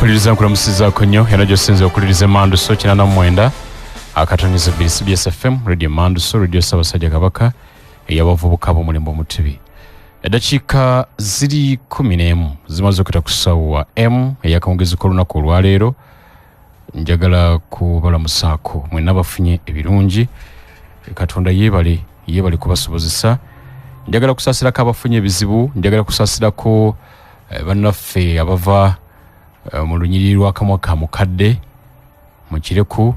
Ampuliriza, nkulamusizaako nnyo era gyosinza okuliriza Emanduso 89.2 CBS FM Radio Emanduso, Radio Ssaabasajja Kabaka ey'abavubuka b'omulembe Omutebi. Eddakiika ziri 11 zimaze okuyita ku ssaawa m ey'akawungezi k'olunaku olwaleero. Njagala kubalamusaako mwenna bafunye ebirungi. Katonda yeebale, yeebale kubasobozesa. Njagala kusaasirako abafunye ebizibu, njagala kusaasirako bannaffe abava mu lunyiriri lw'akamwa ka mukadde mu Kireku.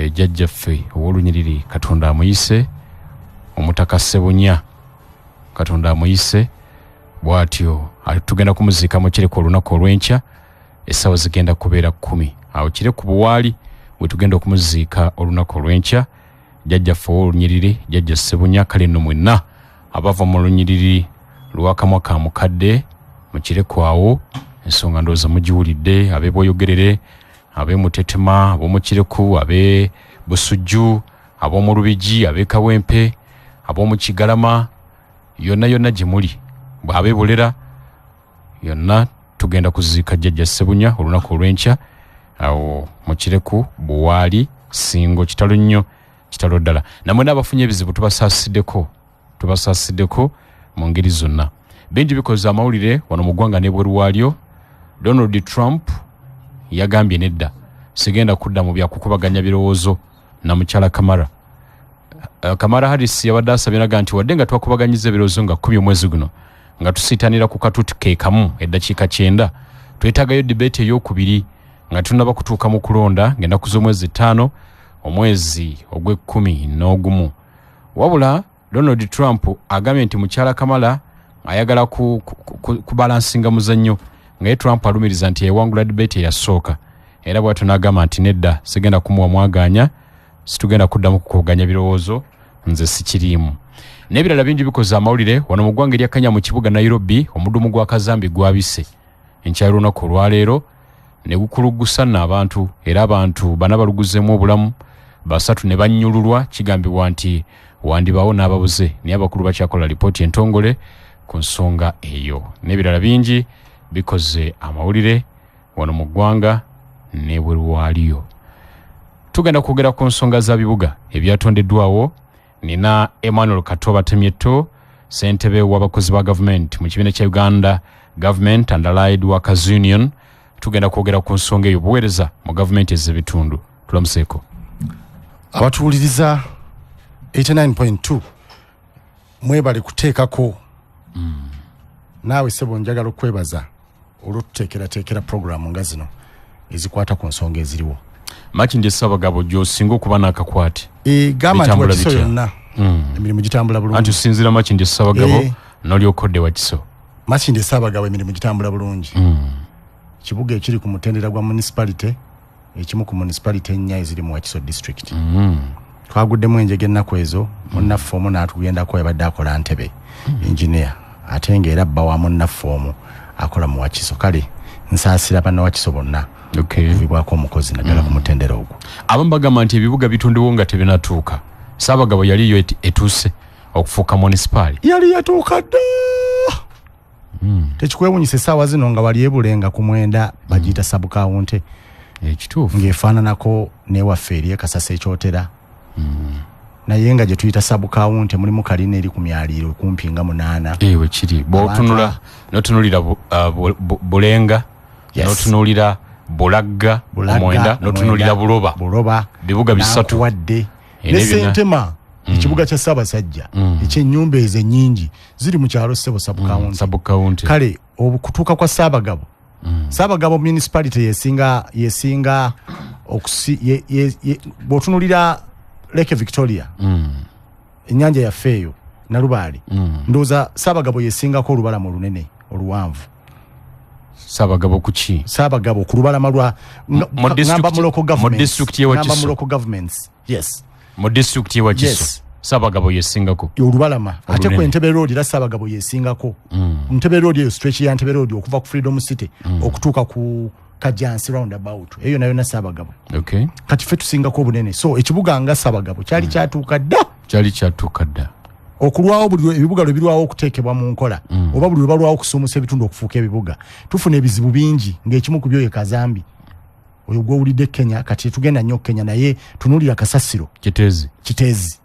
Jjajjaffe ow'olunyiriri, Katonda amuyise, Omutaka Ssebunya, Katonda amuyise bw'atyo. Tugenda kumuziika mu Kireku olunaku olw'enkya, essaawa zigenda kubeera 10 awo Kireku Buwaali we tugenda okumuziika olunaku olw'enkya, jjajjaffe ow'olunyiriri, Jjajja Ssebunya. Kale nno mwenna abava mu lunyiriri lw'akamwa ka mukadde mu Kireku awo, ensonga ndowooza mugiwulidde, ab'e Bwoyogerere, ab'e Mutetema, ab'omu Kireku, ab'e Busujju, ab'omu Lubigi, ab'e Kawempe, ab'omu Kigalama, yonna yonna gye muli, ab'e Bulera yonna, tugenda kuziika Jjajja Ssebunya olunaku olw'enkya awo mu Kireku Buwaali Singo. Kitalo nnyo, kitalo ddala. Namwe n'abafunye ebizibu tubasaasiddeko, tubasaasiddeko mu ngeri zonna. Bingi bikoze amawulire wano mu ggwanga n'ebweru waalyo. Donald Trump yagambye, "Nedda, sigenda kudda mu byakukubaganya birowoozo na mukyala Kamala." Kamala Harris yabadde asabye naga nti wadde nga twakubaganyiza ebirowoozo nga 10 omwezi guno, nga tusiitanira ku katuuti ke kamu eddakiika 90, twetaagayo debate eyokubiri nga tunaba kutuuka mu kulonda ng'ennaku z'omwezi 5 omwezi ogw'ekkumi n'ogumu. Wabula Donald Trump agambye nti mukyala Kamala ayagala kubalansinga muzannyo, nga ye Trump alumiriza nti yawangula debate eyasooka. Era bwatyo n'agamba nti, "Nedda, sigenda kumuwa mwaganya, situgenda kuddamu kukubaganya birowoozo, nze sikiriimu." N'ebirala bingi bikoze amawulire wano mu ggwanga erya Kenya. Mu kibuga Nairobi, omudumu gwa kazambi gwabise enkya y'olunaku olwaleero ne gukulugusa nno abantu, era abantu bana baluguzeemu obulamu, basatu ne bannyululwa. Kigambibwa nti wandibaawo n'ababuze, naye abakulu bakyakola lipooti entongole ku nsonga eyo. N'ebirala bingi bikoze amawulire wano mu ggwanga n'ebweru waalyo. Tugenda kwogera ku nsonga za bibuga ebyatondeddwawo. Nina Emmanuel Katoba Temyetto, ssentebe w'abakozi ba gavumenti mu kibiina kya Uganda Government and Allied Workers Union. Tugenda kwogera ku nsonga eyo, obuweereza mu gavumenti ez'ebitundu. Tulamuseeko. Abatuwuliriza 89.2, mwebale kuteekako. Naawe sebo, njagala okwebaza olw'otuteekerateekera programu nga zino ezikwata ku nsonga eziriwo. Makindye Ssabagabo gy'osinga okuba n'akakwate. E, gamba nti Bitambula Wakiso bitya? yonna emirimu gitambula Anti bulungi. osinziira Makindye Ssabagabo n'olyoka odde Wakiso. Makindye Ssaabagabo emirimu gitambula bulungi. Kibuga ekiri ku mutendera gwa municipality, ekimu ku municipality ennya eziri mu Wakiso District. Twaguddemu enjega ennaku ezo, munnaffe omu n'atugendako, yabadde akola Ntebe, engineer, ate ng'era bba wa munnaffe omu akola mu Wakiso. Kale nsaasira bannawakiso bonna okuvibwako omukozi, naddala ku mutendera ogwo. Abamu bagamba nti ebibuga bitondewo nga tebinatuuka. Ssaabagabo yaliyo etuuse okufuuka munisipaali? Yali yatuuka dda. Tekikwewunyisa essaawa zino nga wali ebulenga ku 9 bagiyita sub-county. Ekituufu. Ng'efaananako n'ewaffe eri ekasasa ekyotera, naye nga gye tuyita sub-county mulimu kalina eri ku myaliiro kumpi nga munaana. Ewe kiri bw'otunula n'otunuulira Bulenga, n'otunuulira Bulagga, Bulagga, omwenda, n'otunuulira Mwenda, Buloba. Buloba. Bibuga bisatu. Nankuwadde Era ne byonna- Sentema, ekibuga kya Ssaabasajja ekyennyumba ezo ennyingi ziri mu kyalo ssebo sub-county. Sub-county. Kale okutuuka kwa Ssaabagabo, Ssaabagabo municipality yesinga okusi bw'otunulira Lake Victoria, ennyanja yaffe eyo Nalubaale, ndowooza Ssaabagabo yesingako olubalama olunene oluwanvu. Ssaabagabo kuki? Ssaabagabo ku lubalama lwa ngamba mu local Mu governments. district y'e Ngamba Wakiso. mu local governments, yes. Mu disitulikiti y'e Wakiso? Yes. Ssaabagabo yesingako olubalama, ate olunene. ku Entebbe Road era Ssaabagabo yesingako. Entebbe Road eyo, stretch ya Entebbe Road okuva ku Freedom City okutuuka ku Kajansi roundabout, eyo nayo na Ssaabagabo. Kati ffe tusingako obunene, so ekibuga nga Ssaabagabo kyali kyatuuka dda. Kyali kyatuuka dda. Okulwawo buli ebibuga lwe birwawo okuteekebwa mu nkola, oba buli lwe balwawo okusuumusa ebitundu okufuuka ebibuga, tufuna ebizibu bingi, ng'ekimu ku byo ye kazambi oyo gwowulidde Kenya. Kati tetugenda nnyo Kenya, naye tunuulira kasasiro. Kiteezi. Kiteezi.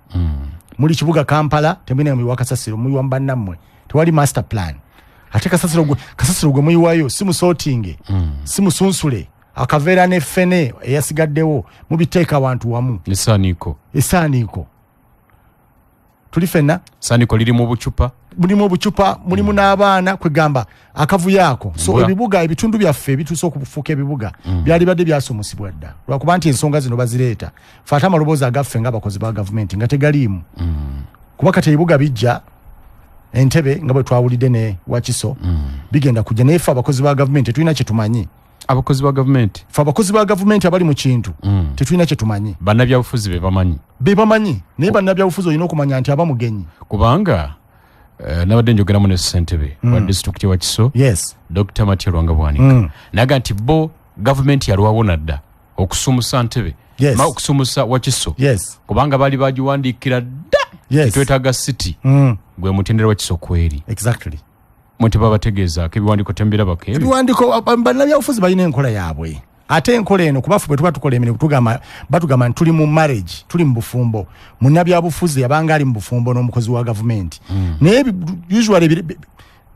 Muli kibuga Kampala, temulina muyiwa kasasiro, muyiwa mu bannammwe, tewali master plan. Ate kasasiro gwe muyiwayo si musortinge, si musunsule, akaveera ne ffene eyasigaddewo mubiteeka awantu wamu. Esaaniiko. Esaaniiko tuli fenna. Saaniiko liri mu bucupa. Mulimu obucupa, mulimu n'abaana, kwegamba akavuyo ako. So Mbula. ebibuga, ebitundu byaffe ebituuse okufuuka ebibuga byali badde byasuumusibwa dda, lwakuba nti ensonga zino bazireeta fe ate amaloboozi agaffe ng'abakozi ba gavumenti nga tegaliimu, kuba kati ebibuga bijja, Entebe nga bwe twawulidde ne Wakiso bigenda kujja, naye ffe abakozi ba gavumenti tetulina kyetumanyi. Abakozi ba gavumenti? Ffe abakozi ba gavumenti abali mu kintu tetulina kyetumanyi. Bannabyabufuzi be bamanyi. Be bamanyi, naye bannabyabufuzi olina okumanya nti aba mugenyi. Kubanga nabadde njogeramu ne ssentebe wa disitulikiti Wakiso, Dr Matia Lwanga Bwanika, naga nti bo gavumenti yalwawo nadda okusumusa Ntebe, ma okusumusa Wakiso, kubanga baali bagiwandiikira dda. Twetaaga city, gwe mutendera Wakiso kweri. Mwe tebabategeezaako ebiwandiiko, tembirabako ebyo? Ebiwandiiko, bannabyabufuzi balina enkola yaabwe, ate enkola eno kubafu bwe tuba tukola emirimu batugamba nti tuli mu marriage, tuli mu bufumbo. Munnabyabufuzi yabanga ali mu bufumbo n'omukozi wa gavumenti, naye usually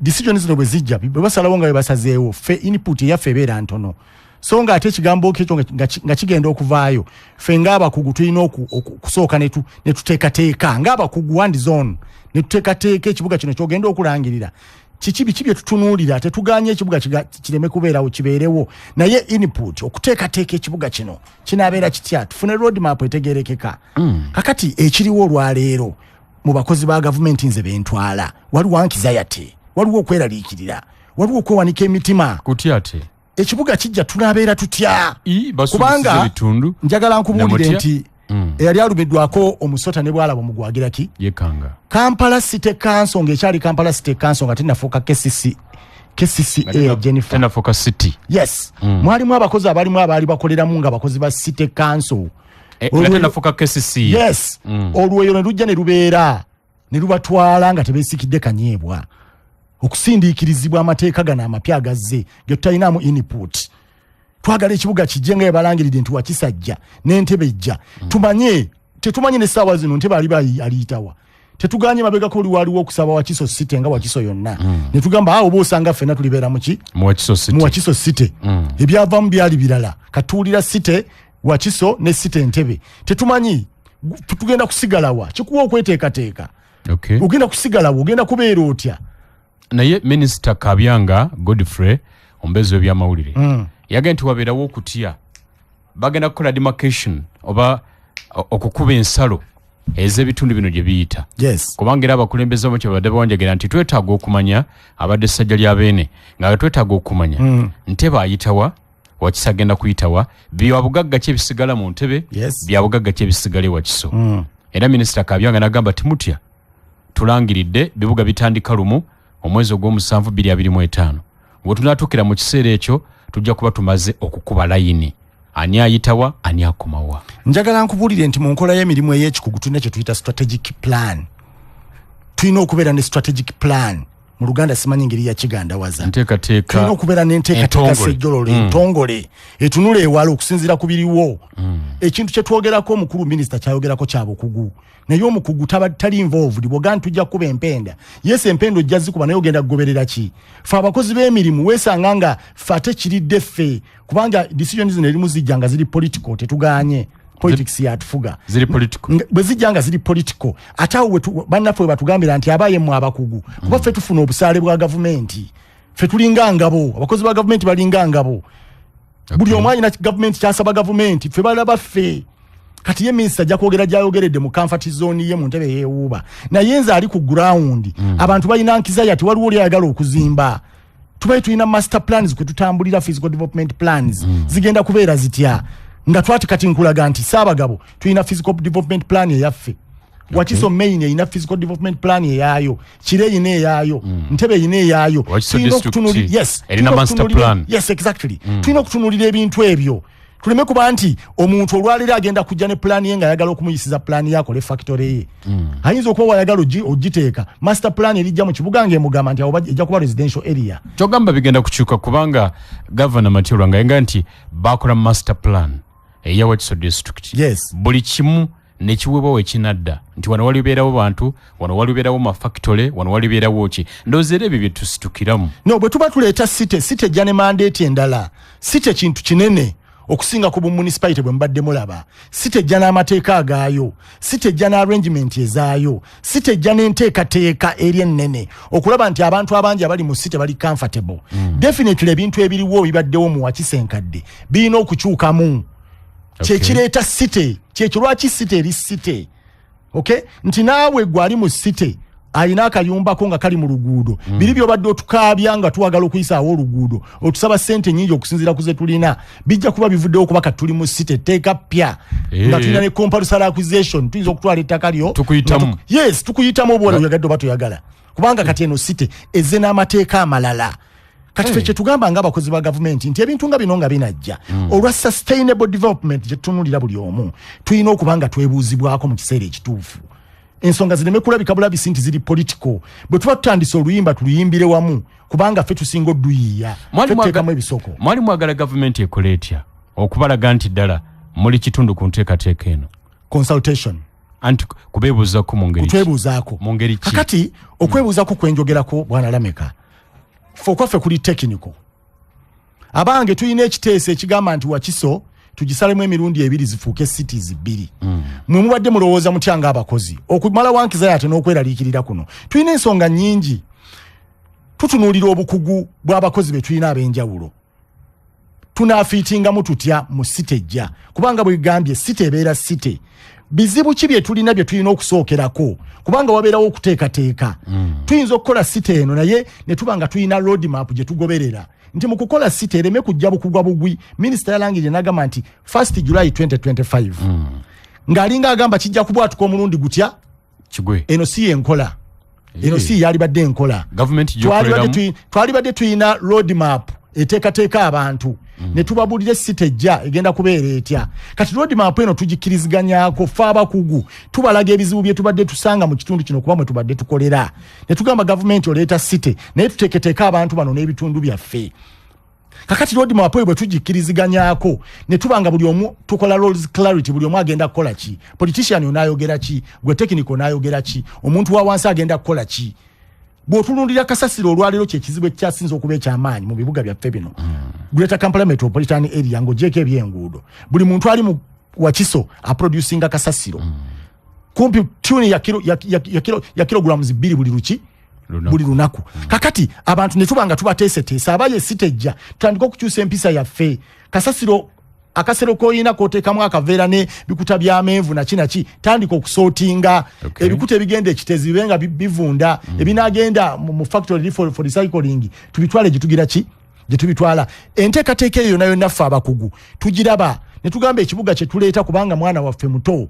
decision zino bwe zijja, bwe basalawo nga bwe basazeewo, ffe input eyaffe ebeera ntono. So nga ate ekigambo ekyo nga kigenda okuvaayo, ffe ng'abakugu tulina okusooka ne tuteekateeka ng'abakugu and zone, ne tuteekateeka ekibuga kino kyogenda okulangirira kiki, biki bye tutunuulira. Tetuganye ekibuga kireme kubeerawo, kibeerewo, naye input okuteekateeka ekibuga kino kinaabeera kitya, tufune road map etegerekeka. Kakati ekiriwo olwaleero mu bakozi ba gavumenti nze bentwala, waliwo anxiety, waliwo okweraliikirira, waliwo okwewanika emitima. Kutya ate? Ekibuga kijja, tunaabeera tutya? Basuubiza Kubanga ebitundu. njagala nkubuulire Namutya? nti eyali alumiddwako omusota ne bwalaba omugwagira ki? Yekanga. Kampala City Council, ng'ekyali Kampala City Council nga tenafuuka KCC, KCCA ya Jennifer, Tenafuuka city. Yes. Mwalimu abakozi abalimu abaali bakoleramu nga abakozi ba City Council. Nga tenafuuka KCC. Yes. Olweyo ne lujja ne lubeera ne lubatwala nga tebeesikidde kanyeebwa, okusindiikirizibwa amateeka gano amapya agazze ge tutalinamu input. Twagala ekibuga kijje nga bebalangiridde nti Wakisajja n'Entebe ejja, tumanye tetumanyi n'essaawa zino Ntebe aliba aliyitawa. Tetuganye, mabegako oli waliwo okusaba Wakiso City nga Wakiso yonna, ne tugamba awo oba osanga ffenna tulibeera muki? Mu Wakiso City. Mu Wakiso City. Ebyavaamu byali birala. Katuwulira city Wakiso ne city Entebe, tetumanyi tugenda kusigalawa. Kikuwa okweteekateeka. Ogenda kusigalawa, ogenda kubeera otya? Naye Minisita Kabyanga Godfrey, omubeezi w'ebyamawulire, yagambye nti wabeerawo okutya, bagenda kukola demarcation oba okukuba ensalo ez'ebitundu bino gye biyita, kubanga era abakulembeze bamu kyebabadde bawanjagera nti twetaaga okumanya abadde essajja lya Beene, nga twetaaga okumanya Ntebe ayitawa, Wakiso agenda kuyitawa, byabugagga ki ebisigala mu Ntebe, byabugagga ki ebisigala e Wakiso. Era Minisita Kabyanga n'agamba timutya, tulangiridde bibuga bitandika lumu omwezi ogw'omusanvu 2025. Bwe tunaatuukira mu kiseera ekyo tujja kuba tumaze okukuba layini, ani ayitawa, ani akomawa. Njagala nkubuulire nti mu nkola y'emirimu ey'ekikugu tulina kye tuyita strategic plan. Tulina okubeera ne strategic plan, mu Luganda simanyi ngeri ya kigandawaza. Nteekateeka. Tulina okubeera n'enteekateeka Entongole. sejjololo, entongole etunula ewala okusinziira ku biriwo. Ekintu kye twogerako, omukulu minisita kyayogerako kya bukugu, naye omukugu tali involved. Bw'ogaa nti tujja kukuba empenda, yes, empenda ojja zikuba, naye ogenda kugoberera ki? Fe abakozi b'emirimu weesanga nga fe ate kiridde ffe, kubanga decision zino erimu zijja nga ziri political. Tetuganye, politics yatufuga. Ziri political. Bwe zijja nga ziri political, ate awo bannaffe we batugambira nti abaye mmwe abakugu, kuba ffe tufuna obusaale bwa gavumenti, ffe tulinga ngabo, abakozi ba gavumenti balinga ngabo, buli omu alina gavumenti kyasaba gavumenti, ffe balaba ffe. Kati ye minisita ajja kwogera gyayogeredde mu comfort zone ye mu ntebe yeewuuba, naye nze ali ku ground, abantu balina anxiety. Waliwo oli ayagala okuzimba, tubaye tulina master plans kwe tutambulira, physical development plans zigenda kubeera zitya? Nga twati kati nkulaga nti Saabagabo tulina physical development plan eyaffe, Wakiso main erina physical development plan eyaayo, Kire erina eyaayo, Ntebe erina eyaayo. Wakiso Tulina district yes, erina tulina master plan. Yes, exactly. Tulina okutunuulira ebintu ebyo. Tuleme kuba nti omuntu olwaleero agenda kujja ne pulaani ye ng'ayagala okumuyisiza pulaani ye akole factory ye. Ayinza okuba wayagala ogiteeka master plan erijja mu kibuga ng'emugamba nti awo ejja kuba residential area. Kyogamba bigenda kukyuka, kubanga Gavana Matia Lwanga yenga nti bakola master plan eya Wakiso district. Buli kimu nekiweebwa wekinadda nti wano walibeerawo bantu, wano walibeerawo mafactory, wano walibeerawo ki. Ndowooza era ebyo byetusitukiramu. No, bwe tuba tuleeta city, city ejja ne mandate endala. City kintu kinene okusinga ku bumunicipality bwe mubadde mulaba. City ejja n'amateeka agaayo, city ejja n'arrangement ezaayo, city ejja n'enteekateeka eri ennene okulaba nti abantu abangi abali mu city bali comfortable. Definitely ebintu ebiriwo bibaddewo mu Wakiso enkadde birina okukyukamu. Kyekireeta city, kyekyo lwaki city eri city. Okay, nti naawe gwe ali mu city alina akayumbako nga kali mu luguudo, biri byobadde otukaabya nga tuwagala okuyisaawo oluguudo, otusaba sente nyingi okusinziira ku ze tulina, bijja kuba bivuddewo kuba kati tuli mu city, etteeka ppya nga tulina ne compulsory acquisition, tuyinza okutwala ettaka lyo. Tukuyitamu. Yes, tukuyitamu oba oyagadde oba toyagala, kubanga kati eno city ezze n'amateeka amalala. Kati ffe kyetugamba ng'abakozi ba gavumenti nti ebintu nga bino nga binajja, olwa sustainable development gye tutunuulira buli omu, tulina okuba nga twebuuzibwako mu kiseera ekituufu, ensonga zireme kulabika bulabisi nti ziri political. Bwe tuba tutandise oluyimba, tuluyimbire wamu, kubanga ffe tusinga odduyiiya, ffe tuteekamu ebisoko. Mwali mwagala gavumenti ekola etya okubalaga nti ddala muli kitundu ku nteekateeka eno? Consultation. Anti kubeebuuzaako mu ngeri ki? Kutwebuuzaako. Mu ngeri ki? Kakati okwebuuzaako kwenjogerako, bwana Lameka, ffe okwaffe kuli technical. Abange, tulina ekiteeso ekigamba nti Wakiso tugisalemu emirundi ebiri zifuuke cities bbiri. Mwe mubadde mulowooza mutya ng'abakozi okumala wankiza ate n'okweraliikirira kuno? Tulina ensonga nnyingi. Tutunuulira obukugu bw'abakozi be tulina ab'enjawulo, tunaafiitingamu tutya mu city ejja? Kubanga bwegambye city ebeera city, bizibu ki bye tulina bye tulina okusookerako? Kubanga wabeerawo okuteekateeka. Tuyinza okukola city eno, naye ne tuba nga tulina road map gye tugoberera nti mu kukola city ereme kujja bukugwa bugwi. Minisita yalangirire n'agamba nti 1 July 2025, ng'alinga agamba kijja kubwatuka omulundi gutya. Kigwe. Eno si yenkola eno, si yalibadde enkola. Gavumenti Twalibadde gyokoleramu. Twalibadde tulina road map eteekateeka abantu, ne tubabulira city ejja egenda kubeera etya. Kati road map eno tugikkiriziganyako ffe abakugu, tubalaga ebizibu bye tubadde tusanga mu kitundu kino kuba mwe tubadde tukolera, ne tugamba gavumenti oleeta city, naye tuteeketeeke abantu bano n'ebitundu byaffe. Kakati road map eyo bwe tugikkiriziganyako ne tuba nga buli omu tukola roles clarity, buli omu agenda kukola ki, politician onaayogera ki, gwe technical onaayogera ki, omuntu wa wansi agenda kukola ki. Bw'otulundira kasasiro olwaleero, kyekizibu ekyasinza okuba ekyamaanyi mu bibuga byaffe bino, Greater Kampala Metropolitan Area, ng'ogyeko ebyenguudo, buli muntu ali mu Wakiso aproducinga kasasiro kumpi tuni ya kilograms 2 buli luki. Lunaku. Buli lunaku. Kakati abantu ne tuba nga tubateeseteese, abaye sitejja tutandika okukyusa empisa yaffe. Kasasiro akasero koyina koteekamu akaveera ne bikuta by'amenvu naki naki, tandika okusootinga ebikuta ebigenda ekitezi bibe nga bivunda, ebinaagenda mu factory for recycling tubitwale gye tugira ki gye tubitwala. Enteekateeka eyo yonna yonna ffe abakugu tugiraba ne tugamba ekibuga kye tuleeta, kubanga mwana waffe muto,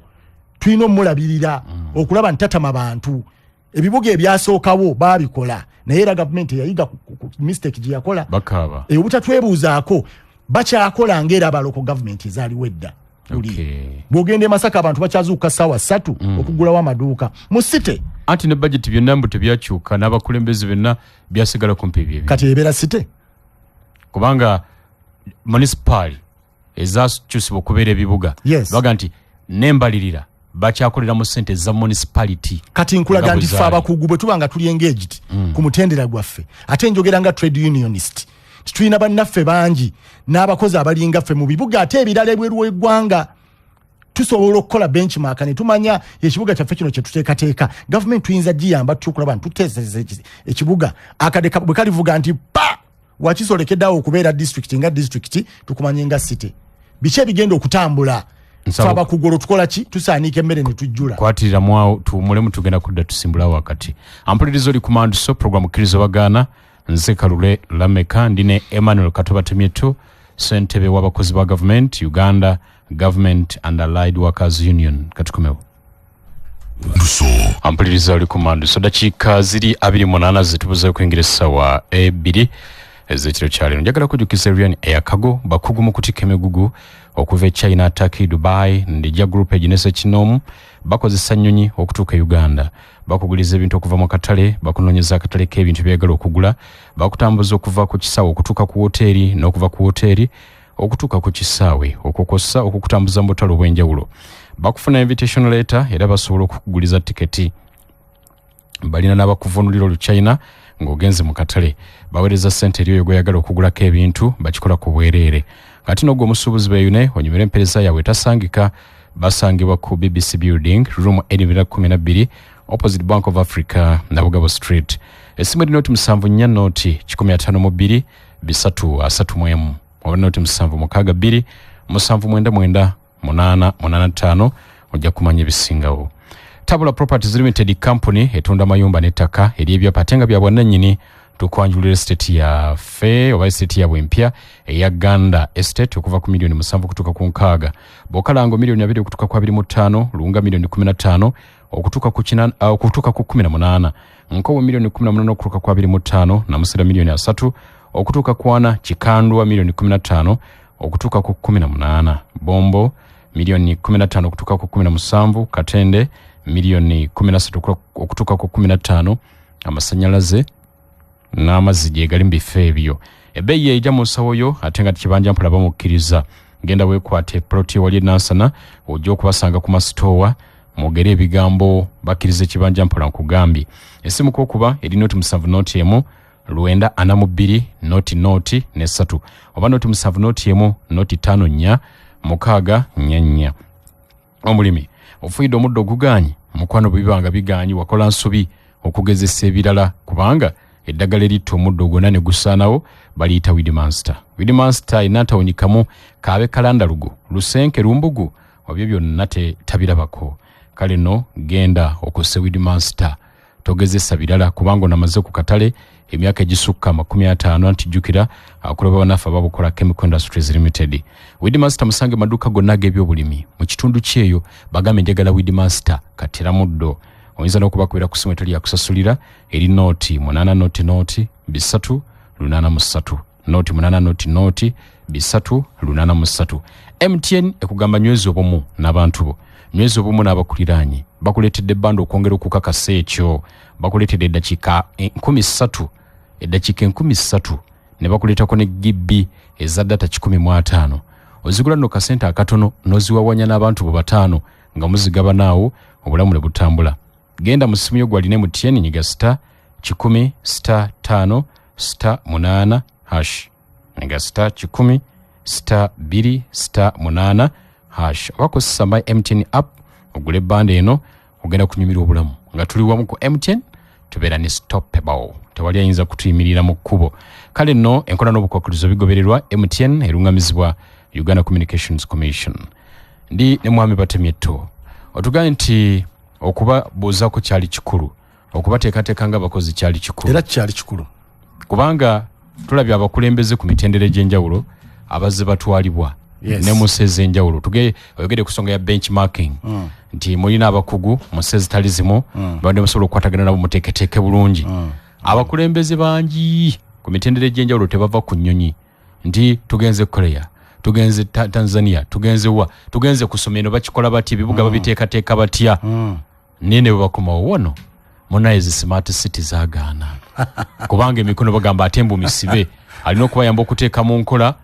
tulina omulabirira okulaba nti tatama bantu. Ebibuga ebyasookawo baabikola, naye era gavumenti eyayiga ku mistake gye yakola. Bakaaba. Obutatwebuuzaako bakyakola ngaera aba local government ezaaliwo edda luli. Bw'ogenda e Masaka, abantu bakyazuukuka ssaawa 3 okugulawo amaduuka mu city. Anti ne budget byonna mbu tebyakyuka, n'abakulembeze byonna byasigala kumpi ebyo ebyo. Kati ebeera city. Kubanga munisipaali ezakyusibwa okubeera ebibuga, baga nti nembalirira bakyakolera mu ssente za municipality. Kati nkulaga Nga nti bwe ffe zaali. abakugu bwe tuba nga tuli engaged ku mutendera gwaffe, ate njogera nga trade unionist, titulina bannaffe bangi n'abakozi abalinga ffe mu bibuga ate ebirala ebweru w'eggwanga, tusobola okukola benchmark ne tumanya ekibuga kyaffe kino kyetuteekateeka, gavumenti tuyinza giyamba tutya okulaba nti tuteeseza ekibuga akadde bwe kalivuga nti pa wakisolekeddeawo okubeera district nga district, tukumanye nga city biki ebigenda okutambula. Nsaba Fe abakugu olwo tukola ki? Tusaaniika emmere ne tujjula. Kwatiriramu awo, tuwumulemu, tugenda kudda tusimbulawo wakati. Ampuliriza oli ku Manduso, program Kkiriza Bagaana. Nze Kalule Lameka, ndi ne Emmanuel Katobatemyeto, ssentebe w'abakozi ba gavumenti, Uganda Government and Allied Workers Union. Katukomewo. Ampuliriza oli ku Manduso, dakiika ziri 28 zetubuzeyo okuyingira essaawa 2 ez'ekiro kyaleero. Njagala kujjukiza Rian Eyakago, bakugu mu kutikka emigugu. Okuva e China, Turkey, Dubai, Ndejja Group eginese kinoomu bakozesa nnyonyi okutuuka e Uganda. Bakuguliza ebintu okuva mu katale, bakunoonyeza akatale k'ebintu by'oyagala okugula, bakutambuza okuva ku kisaawe okutuuka ku woteeri n'okuva ku woteeri okutuuka ku kisaawe, okwo kw'ossa okukutambuza mu butale obw'enjawulo. Bakufuna invitation letter era basobola okukuguliza tiketi. Balina n'abakuvunulira Oluchina ng'ogenze mu katale. Baweereza ssente eri oyo gw'oyagala okugulako ebintu, bakikola ku bwereere. Ate n'ogwo omusuubuzi, beeyune onyumire empeereza yaabwe etasangika. Basangibwa ku BBC Building, room 212, opposite Bank of Africa, Nabugabo Street. Essimu eri 074 0 152 331 oba 076 2 799 885. Ojja kumanya ebisingawo. Tabula Properties Limited Company etunda amayumba n'ettaka ery'ebyapa ate nga bya bwannannyini. Tukwanjulira estate yaffe oba estate yabwe empya eya Ganda Estate, okuva ku miliyoni 7 okutuuka ku 60. Bw'okalango miliyoni 20 okutuuka ku 25, Lunga miliyoni 15 okutuuka ku 18, Nkowe miliyoni 18 okutuuka ku 25, Namusera miliyoni 30 okutuuka ku 40, Kikandwa miliyoni 15 okutuuka ku 18, Bombo miliyoni 15 okutuuka ku 17, Katende miliyoni 13 okutuuka ku 15. Amasanyalaze n'amazzi gye gali mu bifo ebyo. Ebbeeyi ejja mu nsawo yo ate nga kibanja mpola bamukkiriza. Genda weekwate ploti ewali enansana, ojja okubasanga ku masitoowa, mwogere ebigambo, bakkiriza ekibanja mpola. Nkugambye, essimu kwokuba eri 070 1 942 0 0 ne 3 oba 070 1 0 54 6 4 4. Omulimi ofuuyidde omuddo ogugaanyi, mukwano, bwe biba nga bigaanyi, wakola nsobi okugezesa ebirala, kubanga eddagala eritta omuddo gwonna ne gusaanawo baliyita Weedmaster. Weedmaster enantawunyikamu kaabe kalandalugo, lusenke, lumbugu, obyo byonna tabirabako. Kale no genda okose Weedmaster, togezesa birala, kubanga onamaze ku katale emyaka egisukka 50. Anti jjukira akulaba banaffe ababukola, Chemical Industries Limited. Weedmaster musange maduuka gonna ag'ebyobulimi mu kitundu kyeyo, bagambe njagala Weedmaster katera muddo. Oyinza n'okubakubira ku simu etali yakusasulira eri 080 0 0 383, 080 0 383. MTN ekugamba nyweza obumu n'abantu bo, nyweza obumu n'abakuliraanye. Bakuleetedde bundle okwongera okukakasa ekyo. Bakuleetedde eddakiika 3000, eddakiika 3000, ne bakuleetako ne GB eza data 150. Ozigula nno kasente akatono n'oziwawanya n'abantu bo bataano nga muzigabanaawo, obulamu ne butambula. Genda mu simu yo gwalina MTN, nyiga *100*5*8#, nyiga *100*2*8# oba kozesa My MTN app ogule bundle eno. Ogenda kunyumirwa obulamu nga tuli wamu ku MTN. Tubeera ne stoppable, tewali ayinza kutuyimirira mu kkubo. Kale nno enkola n'obukwakkulizo bigobererwa. MTN erungamizibwa Uganda Communications Commission. Ndi ne Mwami Batemyetto. Otugambye nti okubabuuzaako kyali kikulu, okubateekateeka nga abakozi kyali kikulu. Era kyali kikulu. Kubanga tulabye abakulembeze ku mitendera egy'enjawulo abazze batwalibwa ne mu nsi ez'enjawulo. Oyogedde ku nsonga ya benchmarking, nti mulina abakugu mu nsi ezitali zimu, babadde musobola okukwatagana nabo muteeketeeke bulungi. Abakulembeze bangi ku mitendera egy'enjawulo tebava ku nnyonyi nti tugenze Korea, tugenze Tanzania, tugenze wa, tugenze kusoma eno bakikola batya, ebibuga babiteekateeka batya. Naye ne bwe bakomawo wano, munaye, zi smart city zaagaana, kubanga emikono bagamba ate mbu misibe. Alina okubayamba okuteeka mu nkola,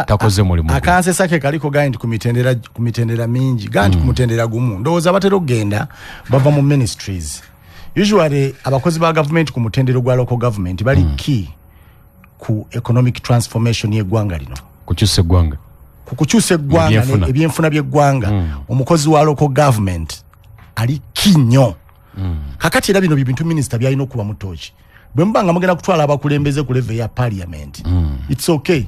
takoze mulimu gwe. Akansesa ke kaliko gaa nti ku mitendera mingi, gaa nti ku mutendera gumu ndowooza batera okugenda bava mu ministries. Usually abakozi ba gavumenti ku mutendero gwa local government bali key ku economic transformation y'eggwanga lino. Kukyusa eggwanga. Ku kukyusa eggwanga. Ebyenfuna. Ebyenfuna by'eggwanga, omukozi wa local government ali key nnyo. Kakati era bino bibintu minisita byalina okuba mu tooki. Bwe muba nga mugenda kutwala abakulembeze ku level ya parliament, it's okay,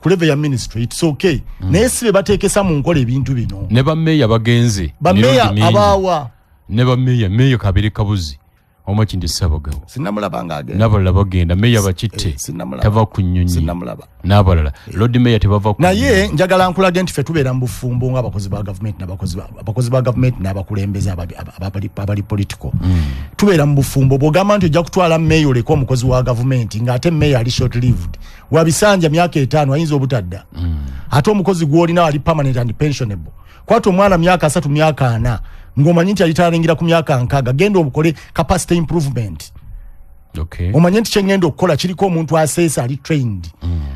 ku level ya ministry, it's okay, naye si be bateekesa mu nkola ebintu bino. Ne bameeya bagenze Bameeya emirundi mingi. Abaawa. Ne bameeya, meeya Kabere Kabuzi Omakindi Ssabagabo. Sinamulaba nga agenda. N'abalala bagenda, meeya Bakitte Sinnamulaba. tava ku nnyonyi. Sinnamulaba. N'abalala, lord meeya tebava ku Naye njagala nkulage nti ffe tubeera mu bufumbo ng'abakozi ba gavumenti n'abakozi abakozi ba gavumenti n'abakulembeze abali political. Tubeera mu bufumbo. Bw'ogamba nti ojja kutwala meeya oleke omukozi wa gavumenti, ng'ate meeya ali short lived, wabisanja myaka 5, ayinza obutadda. Ate omukozi gwolina ali permanent and pensionable. Kwata omwana myaka 3, myaka 4, ng'omanyi nti alitalingira ku myaka 60, genda obukole capacity improvement. Omanye nti kyengenda okukola kiriko omuntu aseesa ali trained.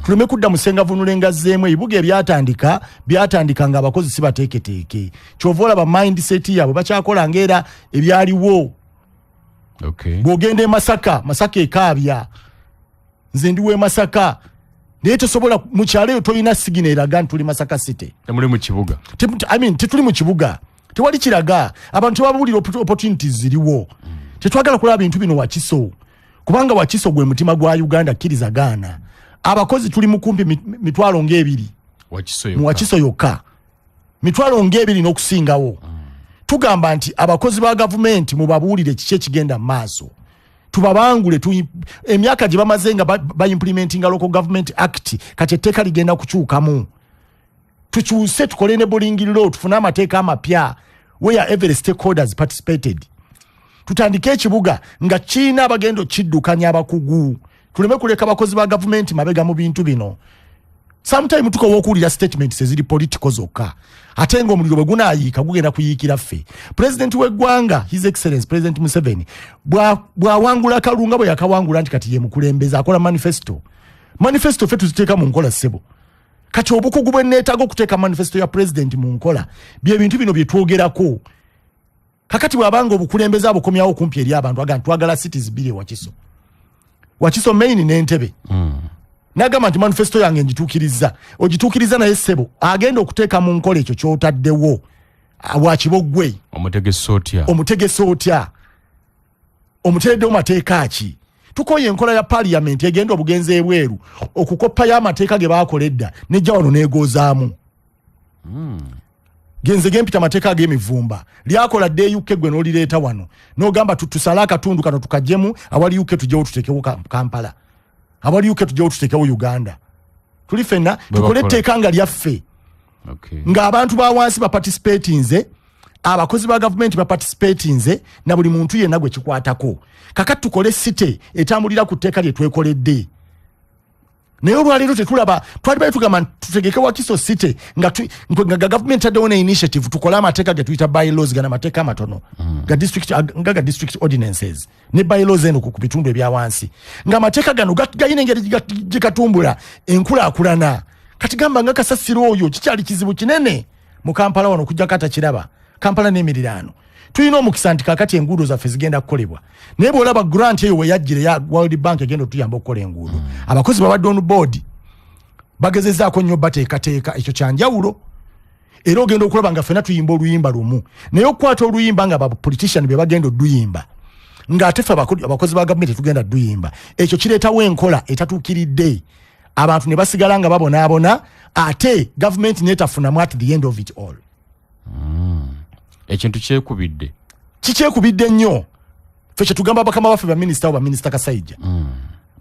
Tuleme kudda musengavunule nga zzeemu. Ebibuga ebyatandika byatandika nga abakozi si bateeketeeke. Kyova olaba mindset yaabwe bakyakola ngaera ebyaliwo. Bw'ogenda e Masaka, Masaka ekaabya. Nze ndi w'e Masaka, naye tosobola mu kyalo eyo tolina sigina eraga nti tuli Masaka City. Temuli mu kibuga. I mean, tetuli mu kibuga, tewali kiraga. Abantu tebabuulira opportunities ziriwo. Tetwagala kulaba bintu bino Wakiso, kubanga Wakiso gwe mutima gwa Uganda. Kkiriza gaana, abakozi tuli mu kumpi mitwalo ng'ebiri Wakiso mu yokka. Wakiso yokka mitwalo ng'ebiri n'okusingawo. Tugamba nti abakozi ba gavumenti mubabuulire kiki ekigenda mu maaso, tubabangule. Emyaka gye bamaze nga baimplementinga Local Government Act, kati etteeka ligenda kukyukamu. Tukyuse, tukole ne bulingiriro, tufune amateeka amapya where every stakeholders participated. Tutandike ekibuga nga kiina abagenda okiddukanya abakugu, tuleme kuleka abakozi ba gavumenti mabega mu bintu bino. Sometime tukowa okuwulira statements eziri political zokka, ate nga omuliro bwe gunaayiika gugenda kuyiikira ffe. President w'eggwanga, His Excellence President Museveni, bw'awangula kalunga bwe yakawangula nti kati ye mukulembeze, akola manifesto. Manifesto ffe tuziteeka mu nkola, ssebo. Kati obukugu bwe neetaaga okuteeka manifesto ya president mu nkola bye bintu bino bye twogerako kakati. Bw'abanga obukulembeze abukomyawo kumpi eri abantu, aga nti twagala cities bbiri, Wakiso, Wakiso main n'Entebe. Nagamba nti manifesto yange ngituukiriza, ogituukiriza, naye ssebo agenda okuteeka mu nkola ekyo kyotaddewo wakiboggwe. Omutegesi otya? Omutegesi otya? Omutereddewo mateeka ki? Tukoye enkola ya parliament egenda obugenzi ebweru okukoppayo amateeka ge baakola edda, nejja wano neegoozaamu. Genze gempita amateeka ag'emivumba. Lyakola dde UK, gwe n'olireeta wano n'ogamba tusale akatundu kano tukajjemu awali UK, tujjewo tuteekewo Kampala, awali UK tujjewo tuteekewo Uganda. Tuli ffenna Bwe tukole bakola. etteeka nga lyaffe, ng'abantu ba wansi baparticipatinze, abakozi ba gavumenti baparticipatinze, na buli muntu yenna gwe kikwatako. Kakati tukole city etambulira ku tteeka lye twekoledde. Naye olwaleero tetulaba. Twali bali tugamba nti tutegeke Wakiso City nga gavumenti taddewo ne initiative, tukole amateeka ge tuyita bylaws, gana amateeka amatono ga district, nga ga district ordinances ne bylaws eno ku bitundu ebya wansi, ng'amateeka gano galina engeri gye gatumbula enkulaakulana. Kati gamba nga kasasiro oyo kikyali kizibu kinene mu Kampala wano, okujjako atakiraba Kampala n'emiriraano. Tulina omukisa nti kakati enguudo zaffe zigenda kukolebwa, naye bwolaba grant eyo weyajjira eya World Bank egenda otuyamba okukola enguudo, abakozi babadde on board, bagezezaako nnyo bateekateeka. Ekyo kyanjawulo, era ogenda okulaba nga ffena tuyimba oluyimba lumu. Naye okukwata oluyimba nga bapolitician be bagenda oduyimba, ng'ate ffe abakozi ba gavumenti tetugenda duyimba, ekyo kireetawo enkola etatuukiridde, abantu ne basigala nga babonaabona, ate gavumenti netafunamu at the end of it all. Ekintu kyekubidde. Kikyekubidde nnyo. Ffe kyetugamba bakama baffe baminisita, baminisita Kasaija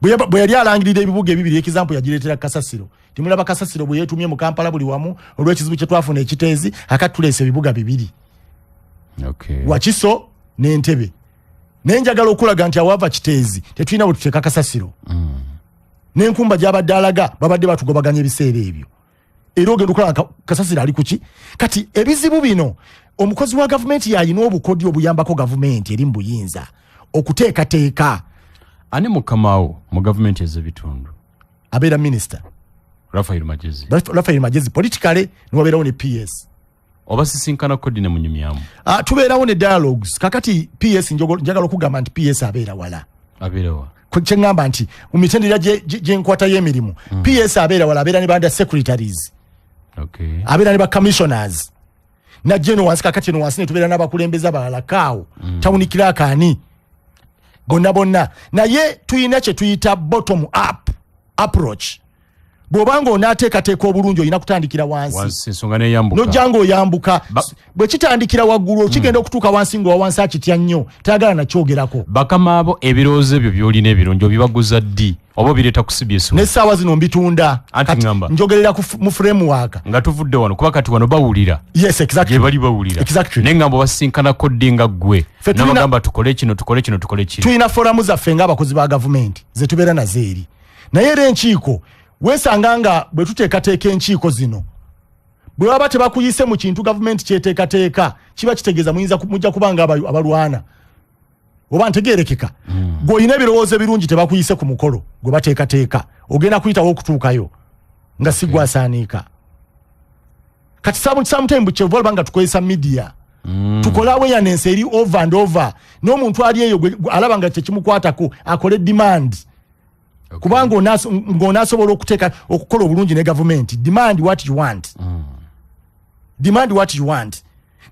bwe yali alangirira ebibuga ebibiri, example yagireetera kasasiro. Timulaba kasasiro bwe yeetumye mu Kampala buli wamu olw'ekizibu kye twafuna ekiteezi? Akati tuleese ebibuga bibiri, Wakiso n'Entebe. Naye njagala okulaga nti awaava Kiteezi tetulina bwe tuteeka kasasiro. N'enkumba gyabadde alaga babadde batugobaganya ebiseera ebyo, era ogenda okulaba kasasiro ali kuki. Kati ebizibu bino, omukozi wa gavumenti yalina obukodyo obuyambako gavumenti eri mu buyinza okuteekateeka. Ani mukamawo mu gavumenti ez'ebitundu? Abeera minisita. Rafael Magezi. Rafael Magezi politically, niwabeerawo ne PS. Oba sisinkanako ddi ne munyumyamu? Tubeerawo ne dialogues. Kakati PS, njagala okugamba nti PS abeera wala. Abeerawa? Kyeŋŋamba nti mu mitendera gy'enkwata y'emirimu, PS abeera wala, abeera ne ba under secretaries, abeera ne ba commissioners, najja eno wansi. Kakati eno wansi netubeera n'abakulembeze abalala kaawo, town clerk, ani bonna bonna. Naye tuyina kye tuyita bottom up approach. Bw'obanga onaateekateeka obulungi, olina kutandikira wansi. Wansi ensonga neyambuka. Nojja ng'oyambuka. Bwe kitandikira waggulu, kigenda okutuuka wansi ng'owa wansi akitya nnyo, tayagala nakyogerako. Bakama abo, ebirowoozo ebyo byolina ebirungi obibaguza ddi oba obireeta ku CBS? N'essaawa zino mbitunda. Anti Kati ngamba. njogerera mu framework. Nga tuvudde wano, kuba kati wano bawulira. Yes, exactly. Gye bali bawulira. Exactly. Naye ngamba obasinkanako ddi nga ggwe nabagamba tukole kino, tukole kino, tukole kino? Tulina forum zaffe ng'abakozi ba gavumenti ze tubeera nazo eri, naye era enkiiko Weesanga nga bwe tuteekateeka enkiiko zino, bwe baba tebakuyise mu kintu gavumenti kyeteekateeka, kiba kitegeeza muyinza mujja kuba nga abalwana, oba ntegeerekeka? Gw'olina ebirowoozo ebirungi, tebakuyise ku mukolo gwe bateekateeka, ogenda kuyitawo okutuukayo nga si gwasaaniika. Kati sometime kyeva olaba nga tukozesa media, tukole awareness eri over and over, n'omuntu ali eyo alaba nga tekimukwatako akole demand. Kubanga ng'onaasobola okuteeka okukola obulungi ne gavumenti, demand what you want, demand what you want.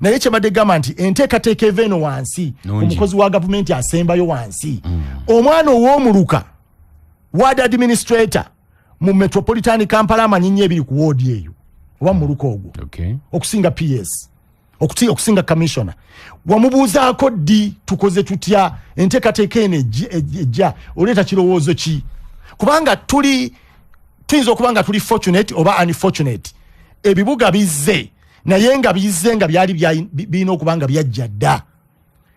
Naye kyebadde gamba nti enteekateeka eva eno wansi, Nungi. omukozi wa gavumenti asembayo wansi, omwana ow'omuluka, ward administrator mu Metropolitan Kampala, amanyi nnyo ebiri ku woodi eyo oba mu muluka ogwo okusinga PS, okusinga commissioner. Wamubuuzaako ddi tukoze tutya enteekateeka eno ejja oleeta kirowoozo ki? Kubanga tuli tuyinza okuba nga tuli fortunate oba unfortunate, ebibuga bizze, naye nga bizze nga byali birina okuba nga byajja dda.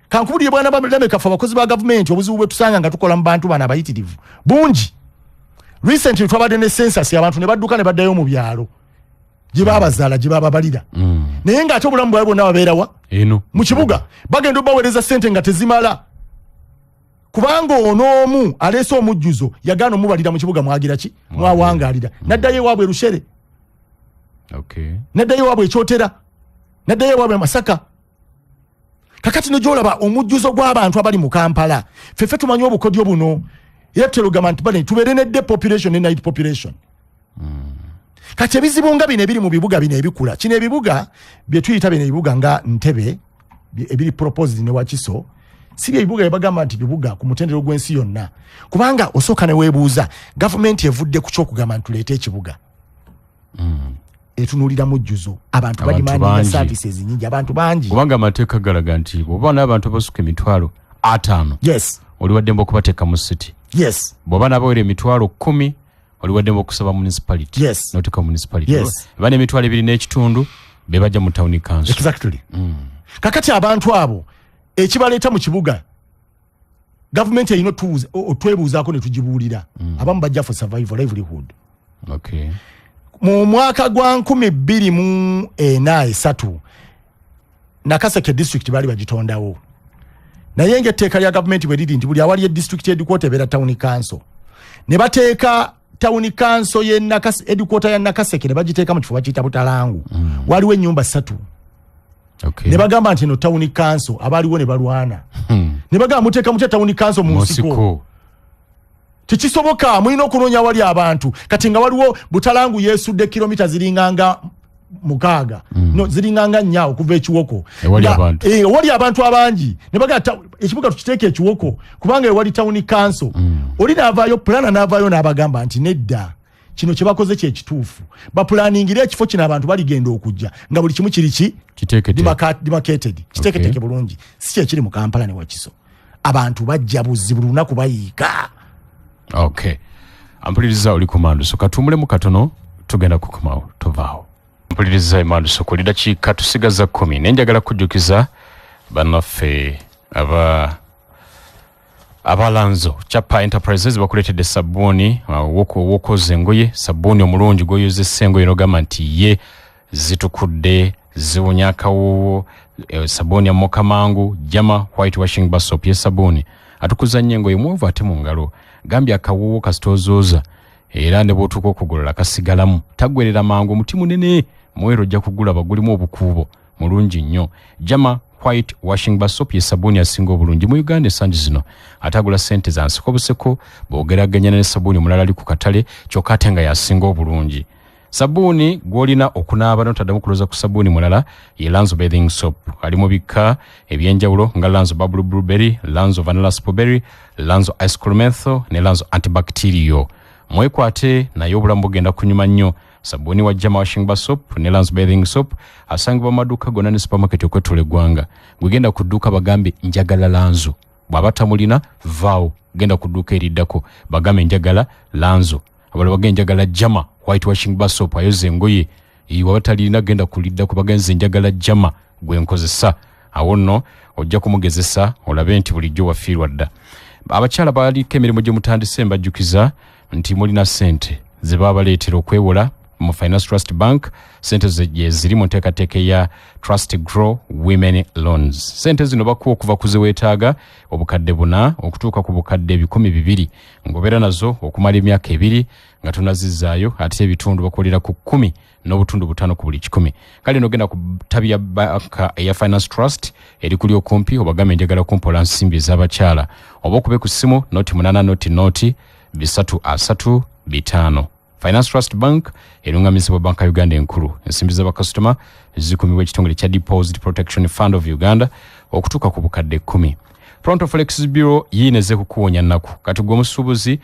Kankubulire, bwana Lameka, ffe abakozi ba gavumenti obuzibu bwe tusanga nga tukola mu bantu bano abayitirivu bungi. Recently twabadde ne census, abantu ne badduka ne baddayo mu byalo gye babazaala, gye bababalira, naye ng'ate obulamu bwabwe bwonna babeerawa? Eno. Mu kibuga. Bagenda obaweereza sente nga tezimala, kubanga ono omu aleese omujjuzo yagaana omubalira mu kibuga mwagira ki mwawangalira, naddayo ewaabwe Rushere, naddayo ewaabwe ekyotera, naddayo ewaabwe Masaka. Kakati negyolaba omujjuzo gw'abantu abali mu Kampala, ffeffe tumanyi obukodyo buno, era tutera nti bane tubeere ne day population ne night population. Kati ebizibu nga bino ebiri mu bibuga bino ebikula, kino ebibuga bye tuyita bino ebibuga nga Ntebe ebiri proposed ne Wakiso, si bye bibuga byebagamba nti bibuga ku mutendero gw'ensi yonna. Kubanga osooka ne weebuuza, gavumenti evudde ku kyokugamba nti tuleete ekibuga, etunuulira mujjuzo, abantu Abantu bademandinga bangi. services nyingi, abantu bangi. Kubanga amateeka galaga nti bw'oba n'abantu abasuka 50,000, oli waddembe okubateeka mu city. Bw'oba n'abawera 10,000, oli waddembe okusaba municipality, noteeka municipality. Eba n'2.5 be bajja mu town council. Exactly. Kakati abantu abo ekibaleeta mu kibuga, gavumenti erina otwebuuzaako ne tugibuulira. Abamu bajja for survival, livelihood. Mu mwaka gwa 2043, Nakaseke district baali bagitondawo, naye ngaetteeka lya gavumenti bwe liri nti buli awali edistrict headquarter ebeera town council, ne bateeka town council ye headquarter ya Nakaseke ne bagiteeka mu kifo bakiyita Butalangu. Waliwo ennyumba ssatu. Ne bagamba nti eno town council, abaaliwo ne balwana, ne bagamba, "Muteeka mutya town council mu nsiko?" Musiko. Tekisoboka, mulina okunoonya awali abantu. Kati nga waliwo Butalangu yeesudde kilomita ziringanga 6, no, ziringanga 4 okuva ekiwoko. Ewali abantu. Ewali abantu abangi, ne bagamba ekibuga tukiteeka ekiwoko kubanga ewali town council. Oli n'avaayo, planner n'avaayo n'abagamba nti nedda, kino kye bakoze kyekituufu, bapulaningire ekifo kino abantu baligenda okujja nga buli kimu kiri ki? Kiteeketeeke. Demarcated, kiteeketeeke bulungi. Si kyekiri mu Kampala ne Wakiso, abantu bajja buzibu, lunaku bayiika. Okay, ampuliriza, oli ku Manduso, katuwummulemu katono, tugenda kukomawo, tovaawo. Mpuliriza, Emanduso kuli dakiika tusigaza 10, naye njagala kujjukiza bannaffe aba abalanzo Chapa Enterprises bakuleetedde sabbuuni w'okwoza engoye, sabbuuni omulungi gw'oyozesa engoye n'ogamba nti ye zitukudde, ziwunya akawoowo, sabbuuni amoka mangu. Jama White Washing Bar Soap ye sabbuuni atukuza nnyo engoye mwovu ate mu ngalo. Gambye akawoowo kasita ozooza, era ne bw'otuuka okugolola kasigalamu, taggwerera mangu. Omuti munene muweero, ojja kugulaba gulimu obukuubo, mulungi nnyo. Jama White Washing Bar Soap ye sabbuuni asinga obulungi mu Uganda ensangi zino, ate agula ssente za nsiko buseko bw'ogeraganya ne sabbuuni omulala ali ku katale, kyokka ate nga yasinga obulungi. Sabbuuni gw'olina okunaaba n'otaddamu kulooza ku sabbuuni mulala ye Lanzo Bathing Soap. Ali mu bika ebyenjawulo nga Lanzo Bubble Blueberry, Lanzo Vanilla Strawberry, Lanzo Ice Cool Menthol ne Lanzo Antibacterial. Mwekwate naye, obulamu bugenda kunyuma nnyo. Sabbuuni wa Jama Washing Bar Soap ne Lanzo Bathing Soap asangibwa mu maduuka gonna ne supermarket okwetoola eggwanga. Gwegenda ku dduuka bagambe, "Njagala Lanzo." Bw'aba tamulina, vaawo, genda ku dduuka eriddako, bagambe, "Njagala Lanzo." Abalala bagende, "Njagala Jama White Washing Bar Soap ayoza engoye." Waba talirina, genda kuliddako, bagenze, "Njagala Jama gwe nkozesa." Awo nno ojja kumugezesa olabe nti bulijjo wafiirwa dda. Abakyala baliko emirimu gye mutandise, mbajjukiza nti mulina ssente. Ze babaleetera okwewola mu Finance Trust Bank, sente gye ziri mu nteekateeka eya Trust Grow Women Loans. Sente zino bakuwa okuva ku zeweetaaga 4000 okutuuka ku 200,000, ng'obeera nazo okumala emyaka 2 nga tonazizzaayo, ate ebitundu bakolera ku 10.5 ku buli 100. Kale nogenda ku ttabi ya banka eya Finance Trust eri kuli okumpi, obagambe njagala kumpola nsimbi ez'abakyala, oba okube ku ssimu 080 0 0 3 35. Finance Trust Bank erungamizibwa Banka Uganda enkulu. Ensimbi z'abakasitoma zikumibwa ekitongole kya Deposit Protection Fund of Uganda okutuuka ku 10,000. Pronto Forex Bureau yiineze kukuwonya nnaku. Kati gwe omusuubuzi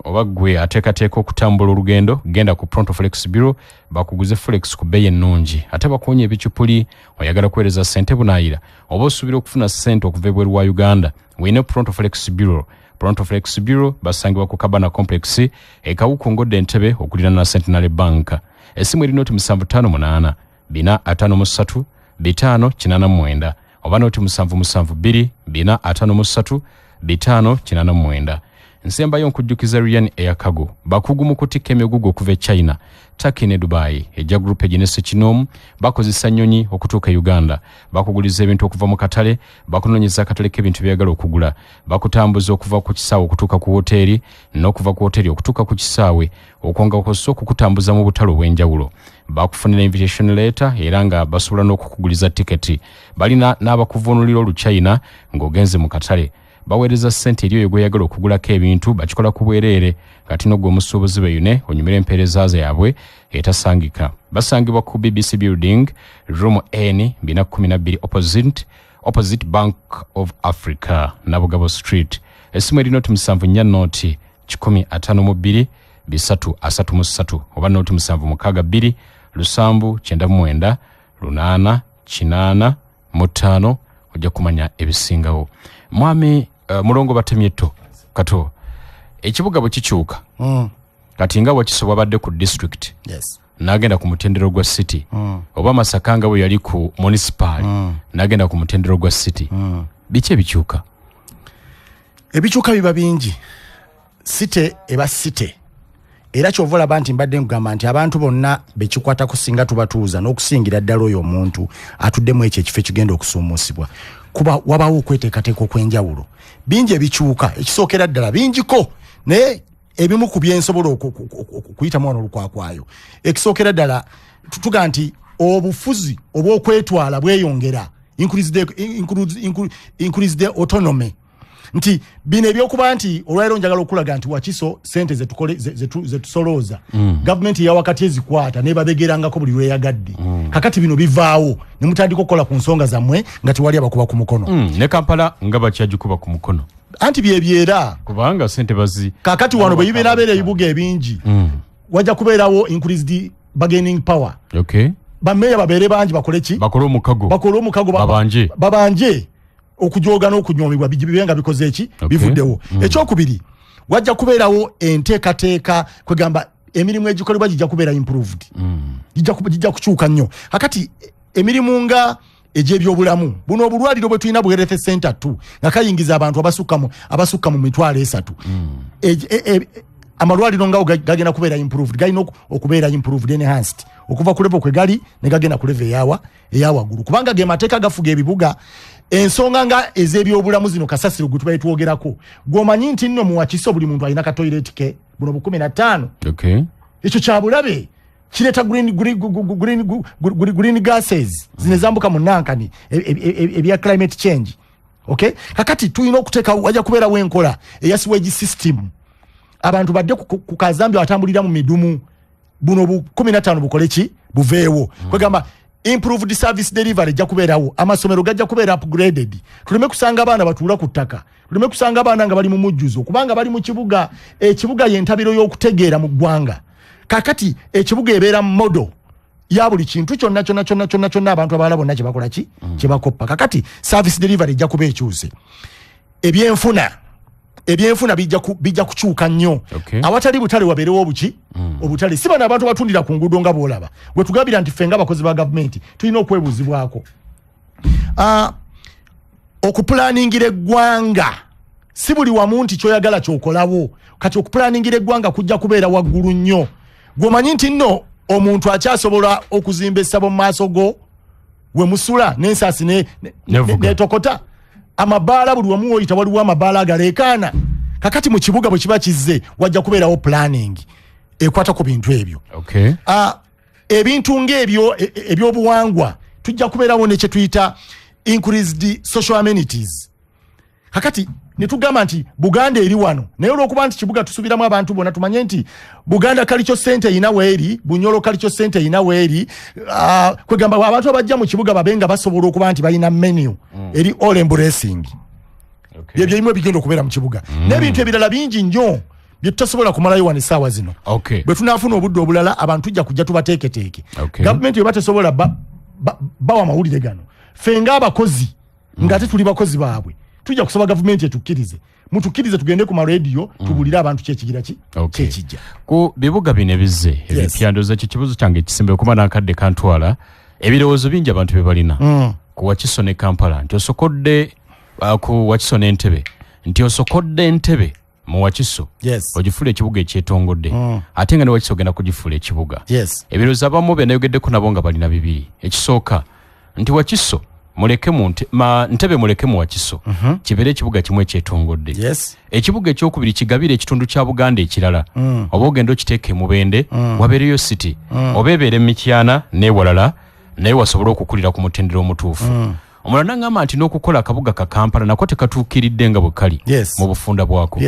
oba gwe ateekateeka okutambula olugendo, genda ku Pronto Forex Bureau bakuguze forex ku bbeeyi ennungi, ate bakuwonya ebicupuli. Oyagala kuweereza ssente bunaayira oba osuubira okufuna ssente okuva ebweru wa Uganda, weine Pronto Forex Bureau. Pronto Forex Bureau basangibwa ku Kabana Complex e Kawuku, ngodde Entebe okuliraana Centenary Bank. Essimu eri 0758 453 589 oba 0772 453 589. Nsembayo nkujjukiza Ryan Air Cargo, bakugu mu kutikka emigugu okuva e China, Turkey ne Dubai. Ejja group eginese kinoomu, bakozesa nnyonyi okutuuka e Uganda, bakuguliza ebintu okuva mu katale, bakunoonyeza akatale k'ebintu byagala okugula, bakutambuza okuva ku kisaawe okutuuka ku woteeri n'okuva ku woteeri okutuuka ku kisaawe, okwonga kw'ossa okukutambuza mu butale obw'enjawulo. Bakufunira invitation letter era nga basobola n'okukuguliza tiketi. Balina n'abakuvuunulira Oluchina ng'ogenze mu katale. Baweereza ssente eri oyo gweyagala okugulako ebintu, bakikola ku bwereere. Kati nogwe omusuubuzi beyune onyumire empeereza yaabwe etasangika. Basangibwa ku BBC Building, room N 412, opposite Bank of Africa, Nabugabo Street. Essimu eri 074 0 152 333 oba 0762 799 885. Ojja kumanya ebisingawo. Mwami Mulongo Batemyetto Kato, ekibuga bwe kikyuka, kati nga Wakiso bwabadde ku district, n'agenda ku mutendero gwa city, oba Masaka nga bwe yali ku municipal n'agenda ku mutendero gwa city, biki ebikyuka? Ebikyuka biba bingi. City eba city, era kyova olaba nti mbadde nkugamba nti abantu bonna bekikwatako singa tubatuuza, n'okusingira ddala oyo omuntu atuddemu ekyo ekifo ekigenda okusuumuusibwa, kuba wabawo okweteekateeka okw'enjawulo. Bingi ebikyuka. Ekisookera ddala, bingiko, naye ebimu ku byensobola okuyitamu wano olukwakwayo, ekisookera ddala tuga nti obufuzi obw'okwetwala bweyongera, increase the autonomy, nti bino ebyokuba nti olwaliro njagala okulaga nti Wakiso sente zetusolooza gavumenti eyawakati ezikwata nebabegerangako buli lweyagadde. Kakati bino bivaawo nemutandika okukola ku nsonga zammwe nga tewali abakuba ku mukono. Ne Kampala nga bakyagikuba ku mukono. Anti byebyera. Kubanga sente bazi Kakati wano bwe bibeerabeera ebibuga ebingi, wajja kubeerawo increased bargaining power. Bameeya babeere bangi, bakole ki? Bakole omukago. Bakole omukago. Babanje. Babanje okujoga n'okunyoomebwa bibe nga bikoze eki? Bivuddewo. Ekyokubiri, wajja kubeerawo enteekateeka, kwegamba emirimu egikolebwa gijja kubeera improved, gijja kukyuka nnyo. Kakati emirimu nga egy'ebyobulamu, buno obulwaliro bwe tulina bu health center 2 nga kayingiza abantu abasukka mu 300,000, amalwaliro ngawo gagenda kubeera improved, galina okubeera improved, enhanced, okuva ku level kwe gali ne gagenda ku level eyawaggulu, kubanga ge mateeka gafuga ebibuga. Ensonga nga ez'ebyobulamu zino, kasasiro gwe tubaye twogerako, gw'omanyi nti nno mu Wakiso buli muntu alina katoyireti ke buno 15. Ekyo kyabulabe, kireeta green gases zino ezambuka mu nankani ebya climate change. Okay, kakati tulina okuteeka, wajja kubeerawo enkola eya sewage system, abantu badde ku kazambi atambulira mu midumu, buno bu 15 bukole ki? Buveewo. Kwegamba improved service delivery ejja kubeerawo, amasomero gajja kubeera upgraded, tuleme kusanga abaana batuula ku ttaka, tuleme kusanga abaana nga bali mu mujjuzo, kubanga bali mu kibuga. Ekibuga yentabiro y'okutegeera mu ggwanga. Kakati ekibuga ebeera model ya buli kintu kyonna kyonna kyonna kyonna kyonna, abantu abalala bonna kyebakola ki? Kyebakoppa. Kakati service delivery ejja kuba ekyuse. Ebyenfuna bijja kukyuka nnyo. Awatali butale wabeerewo obuki? Obutale. Si bano abantu batundira ku nguudo nga bwolaba bwe tugambira nti ffe nga abakozi ba gavumenti tulina okwebuuzibwako. Okupulaningira eggwanga, si buli wamu nti kyoyagala kyokolawo. Kati okupulaningira eggwanga kujja kubeera waggulu nnyo. Gwomanyi nti nno omuntu akyasobola okuzimba essabo mu maaso go we musula n'ensaasi netokota amabaala, buli wamu woyita waliwo amabaala agaleekaana. Kakati mu kibuga bwe kiba kizze wajja kubeerawo planning ekwata ku bintu ebyo. Ebintu ng'ebyo ebyobuwangwa, tujja kubeerawo ne kyetuyita increased social amenities. Kakati netugamba nti Buganda eri wano, naye olwokuba nti kibuga tusubiramu abantu bonna, tumanye nti Buganda Cultural Center erina weeri, Bunyoro Cultural Center erina weeri. Kwegamba abantu abajja mu kibuga babe nga basobola okuba nti balina menu eri all embracing. Byebyo ebimu ebigenda okubeera mu kibuga n'ebintu ebirala bingi nnyo bye tutasobola kumalayo wano essaawa zino. Bwe tunaafuna obudde obulala, abantu tujja kujja tubateeketeeke. Gavumenti eba tesobola bawa mawulire gano, ffe ng'abakozi, ng'ate tuli bakozi baabwe, tujja kusaba gavumenti etukkirize, mutukkirize tugende ku marediyo tubulire abantu kyekigira ki kyekijja. Ku bibuga bino ebizze ebipya, ndowooza kye kibuzo kyange ekisembayo, kuba n'akadde kantwala. Ebirowoozo bingi abantu bye balina ku Wakiso ne Kampala, nti osokodde ku Wakiso n'Entebe, nti osokodde Entebe mu Wakiso ogifuula ekibuga ekyetongodde, ate nga ne Wakiso ogenda kugifuula ekibuga. Ebirowoozo abamu be nayogeddeko nabo nga balina bibiri. Ekisooka nti Wakiso muleke mu Ntebe, muleke mu Wakiso, kibeere ekibuga kimu ekyetongodde. Ekibuga ekyokubiri kigabire ekitundu kya Buganda ekirala, oba ogenda okiteeka emubende wabeereyo city, oba ebeere Mityana n'ewalala, naye wasobole okukulira ku mutendera omutuufu. Omulala naŋŋamba nti n'okukola akabuga ka Kampala nako tekatuukiridde nga bwe kali mu bufunda bwako.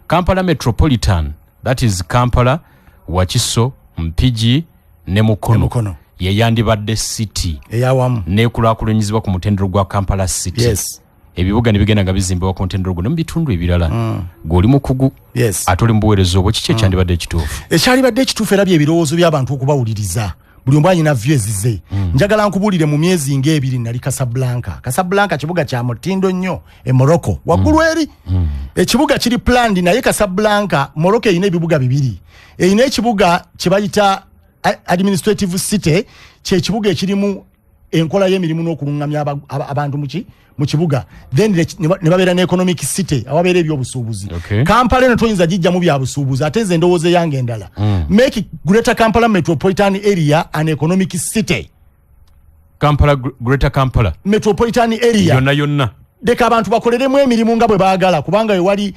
Kampala Metropolitan, that is Kampala, Wakiso, Mpigi ne Mukono, Mukono. ye yandibadde city eyawamu nekulaakulanyizibwa ku mutendero gwa Kampala City. Ebibuga ne bigenda nga bizimbibwa ku mutendero guno mu bitundu ebirala. Gweoli mukugu ate oli mu buweereza obwo, kiki ekyandibadde ekituufu? Ekyalibadde ekituufu era byebirowoozo by'abantu okubawuliriza, buli omu alina view ezize. Njagala nkubuulire, mu myezi ng'ebiri nali Casablanca. Casablanca kibuga kya mutindo nnyo e Morocco waggulu eri. Ekibuga kiri planned, naye Casablanca, Morocco erina ebibuga bibiri. Erina ekibuga kye bayita administrative city, kyekibuga ekirimu enkola y'emirimu n'okuluŋŋamya abantu mu kibuga, then ne babeera ne economic city awabeera ebyobusuubuzi. Kampala eno toyinza gijjamu bya busuubuzi. Ate nze endowooza eyange endala, make Greater Kampala Metropolitan Area an economic city. Kampala, Greater Kampala Metropolitan Area yonna yonna. Leka abantu bakoleremu emirimu nga bwe baagala, kubanga wewali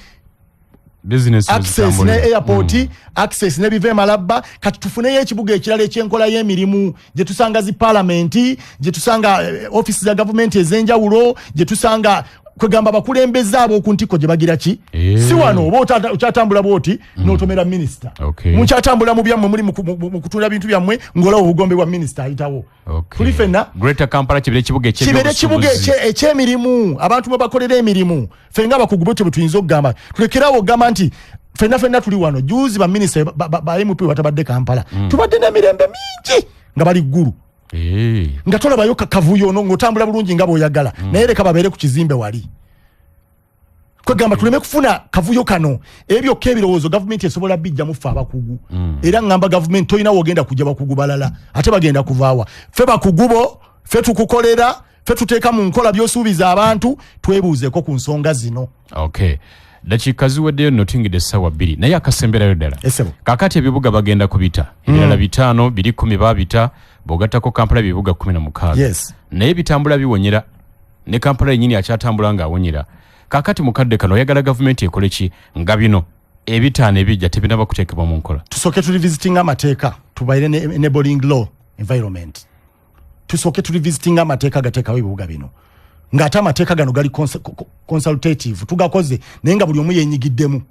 business access ne airport, access nebiva emalabba. Kati tufuneyo ekibuga ekirala ekyenkola y'emirimu, gye tusanga zi palamenti, gye tusanga ofisi za gavumenti ez'enjawulo, gye tusanga kwegamba abakulembeze ab'oku ntikko gye bagira ki. Si wano oba okyatambula bwoti n'otomera minisita. Mukyatambula mu byammwe, muli mu kutunda bintu byammwe, ng'olaba obugombe bwa minisita ayitawo. Tuli ffenna. Greater Kampala kibeere ekibuga kibeere ekibuga eky'ebyobusuubuzi. Ekyemirimu, abantu mwe bakolera emirimu. Ffe nga abakugu bwetyo bwe tuyinza okugamba, tulekerawo okugamba nti ffenna ffenna tuli wano. Juzi baminisita ba MP batabadde Kampala, tubadde n'emirembe mingi nga bali ggulu, nga tolabayo kavuyo ono, ng'otambula bulungi nga bw'oyagala, naye leka babeere ku kizimbe wali. Kwegamba tuleme kufuna kavuyo kano. Ebyo byokka ebirowoozo gavumenti esobola bijjamu ffe abakugu. Era ŋŋamba gavumenti, tolina wogenda kujja bakugu balala, ate bagenda kuvaawa? Ffe bakugu bo, ffe tukukolera, ffe tuteeka mu nkola by'osuubiza abantu. Twebuuzeeko ku nsonga zino. Okay, dakiika ziweddeyo nno, tuyingidde essaawa 2, naye akasemberayo ddala. Esebo. Kakati ebibuga bagenda kubita ebirala 5, biri 10 babita, bw'ogattako Kampala bibuga 16. Naye bitambula biwonyera, ne Kampala yennyini akyatambula ng'awonyera. Kakati mukadde kano oyagala gavumenti ekole ki nga bino ebitaano ebijja tebinaba kuteekebwa mu nkola? Tusooke turevisitinga amateeka, tubaire ne enabling law environment. Tusooke turevisitinga amateeka agateekawo ebibuga bino, ng'ate amateeka gano gali consultative, tugakoze naye nga buli omu yenyigiddemu,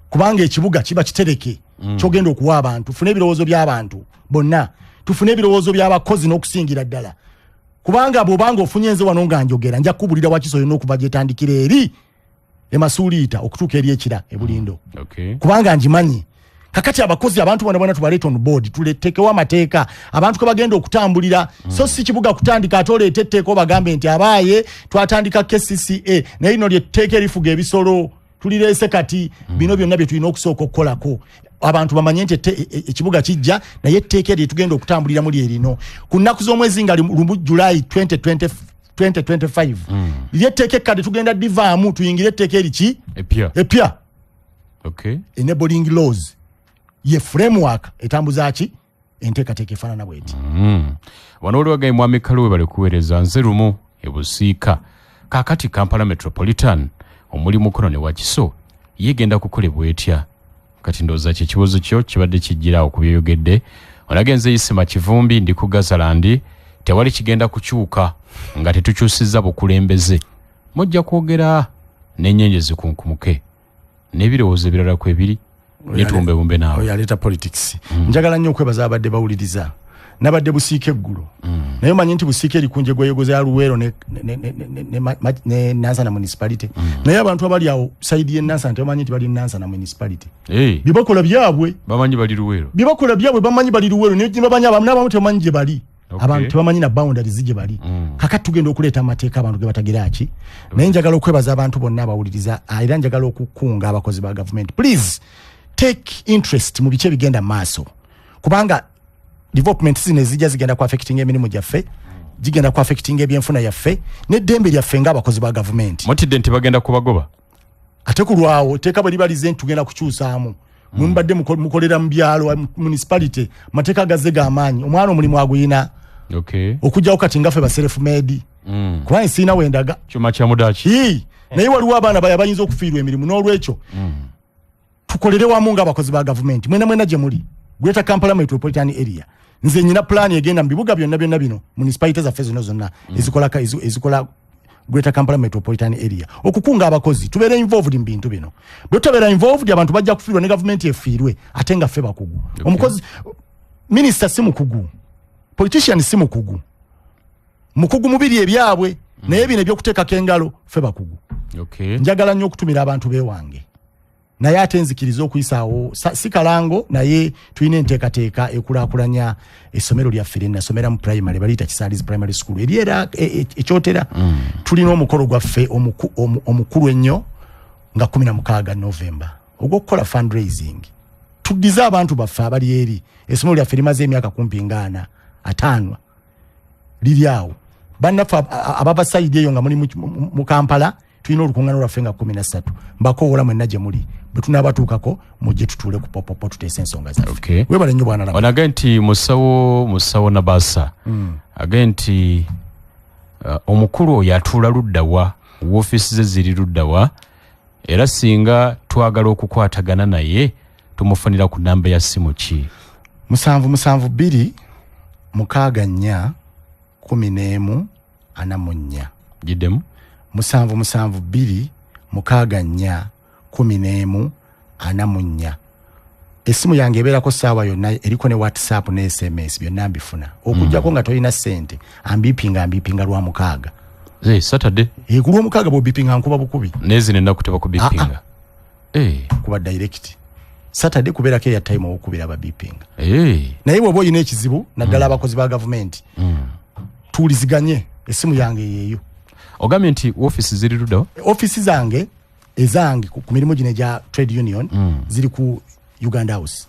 kubanga ekibuga kiba kitereke kyogenda okuwa abantu. Tufune ebirowoozo by'abantu bonna, tufune ebirowoozo by'abakozi n'okusingira ddala, kubanga bw'obanga ofunye nze wano nga njogera, nja kukubulira Wakiso yonna okuva gyetandikira eri emasuuliita okutuuka eri ekira ebulindo, kubanga ngimanyi. Kakati abakozi, abantu bona bona tubaleeta on board, tuletekewo amateeka abantu kwe bagenda okutambulira. So si kibuga kutandika ate oleeta etteeka obagambe nti abaaye twatandika KCCA, naye lino lyetteeka erifuga ebisolo tulireese. Kati bino byonna bye tulina okusooka okukolako, abantu bamanye nti ekibuga kijja, naye etteeka eryo tugenda okutambuliramu lyerino ku nnaku z'omwezi nga 1 Julayi 2020 2025. Lyetteeka ekkadde tugenda divaamu, tuyingire etteeka eriki epya. Epya. Okay. Enabling laws. Ye framework etambuza ki enteekateeka efaanana bweti. Wano waliwo agaye, mwami Kaluwe, bali kuweereza nze lumu ebusiika. Kaakati Kampala Metropolitan omuli Mukono ne Wakiso yegenda kukolebwa etya? Kati ndowooza kye kibuuzo kyo kibadde kijjiraawo ku byeyogedde. Onagenze Isima Kivumbi, ndi ku Gazaland. Tewali kigenda kukyuka nga tetukyusizza bukulembeze. Mujja kwogera n'ennyenje zikunkumuke n'ebirowoozo ebirala kwebiri netubumbebumbe naawe. Oyo aleeta politics. Njagala nnyo okwebaza abadde bawuliriza. Nabadde Busiika eggulo, naye omanyi nti Busiika eri ku njegoyego za Luweero ne Nansana Municipality, naye abantu abali awo side y'e Nansana tebamanyi nti bali Nansana Municipality. Byebakola byabwe. Bamanyi bali Luweero. Byebakola byabwe, bamanyi bali Luweero, naye bamanyi abamu n'abamu tebamanyi gye bali. Abantu tebamanyi na boundaries gye bali. Kakati tugenda okuleeta amateeka abantu ge batagira ki. Naye njagala okwebaza abantu bonna abawuliriza. Era njagala okukunga abakozi ba gavumenti, please take interest mu biki ebigenda mu maaso, kubanga development zino ezijja zigenda ku affecting emirimu gyaffe, gigenda ku affecting ebyenfuna yaffe n'eddembe lyaffe ng'abakozi ba gavumenti. Mutidde nti bagenda kubagoba? Ate ku lwawo etteeka bwe libalize nti tugenda kukyusaamu, mwe mubadde mukolera mu byalo, municipality, amateeka gazze g'amaanyi, omwana omulimu aguyina. Okugjawo kati ngaffe ba self made, kubanga siina wendaga. Kyuma kya mudaki. Ii, naye waliwo abaana baye abayinza okufiirwa emirimu. N'olwekyo tukolere wamu ng'abakozi ba gavumenti mwena mwena gye muli Greater Kampala Metropolitan Area. Nze nyina plan egenda mu bibuga byonna byonna bino, municipality zaffe zino zonna ezikola Greater Kampala Metropolitan Area, okukunga abakozi tubeere involved mu bintu bino. Bwe tutabeera involved, abantu bajja kufiirwa ne gavumenti efiirwe, ate nga ffe bakugu. Omukozi, minisita si mukugu, politician si mukugu, mukugu mubiri ebyabwe, naye bino ebyokuteekako engalo ffe bakugu. Njagala nnyo okutumira abantu bewange, naye ate nzikiriza okuyisaawo si kalango, naye tulina enteekateeka ekulaakulanya essomero lyaffe lyenasomera mu primary, baliyita Kisaalizi Primary School, eri era ekyotera. Tulina omukolo gwaffe omukulu ennyo nga 16 November ogw'okukola fundraising, tuddize abantu baffe abali eri. Essomero lyaffe limaze emyaka kumpi ngaana ataano liri awo. Bannaffe abava side eyo nga muli mu Kampala, tulina olukuŋŋaano lwaffe nga 13. Mbakoowola mwenna gye muli, bwe tunaabatuukako mujje tutuule ku popopo tuteese ensonga zaffe. Webale nnyo, bwana Lama. Ono agaye nti musawo Nabasa agaye nti omukulu oyo atuula luddawa? Woofiisi ze ziri luddawa? Era singa twagala okukwatagana naye tumufunira ku namba ya simu ki? 772 64 11 44. Giddemu. 772 64 11 44. Essimu yange ebeerako saawa yonna, eriko ne WhatsApp ne SMS, byonna mbifuna, okugjako nga tolina ssente. Ambipinga, ambipinga lwa mukaaga. Hey, Saturday? Ku lwomukaaga bwobipinga nkuba bukubi. Nezino ennaku tebakubipinga? Hey. Kuba direct. Saturday kubeerako eya time owokubira ababipinga. Hey. Naye bw'oba olina ekizibu, naddala abakozi ba gavumenti, tuwuliziganye, essimu yange yeeyo. Ogambye nti woofiisi ziri luddawa? Ofiisi zange, ezange ku mirimu gino egya trade union, ziri ku Uganda House.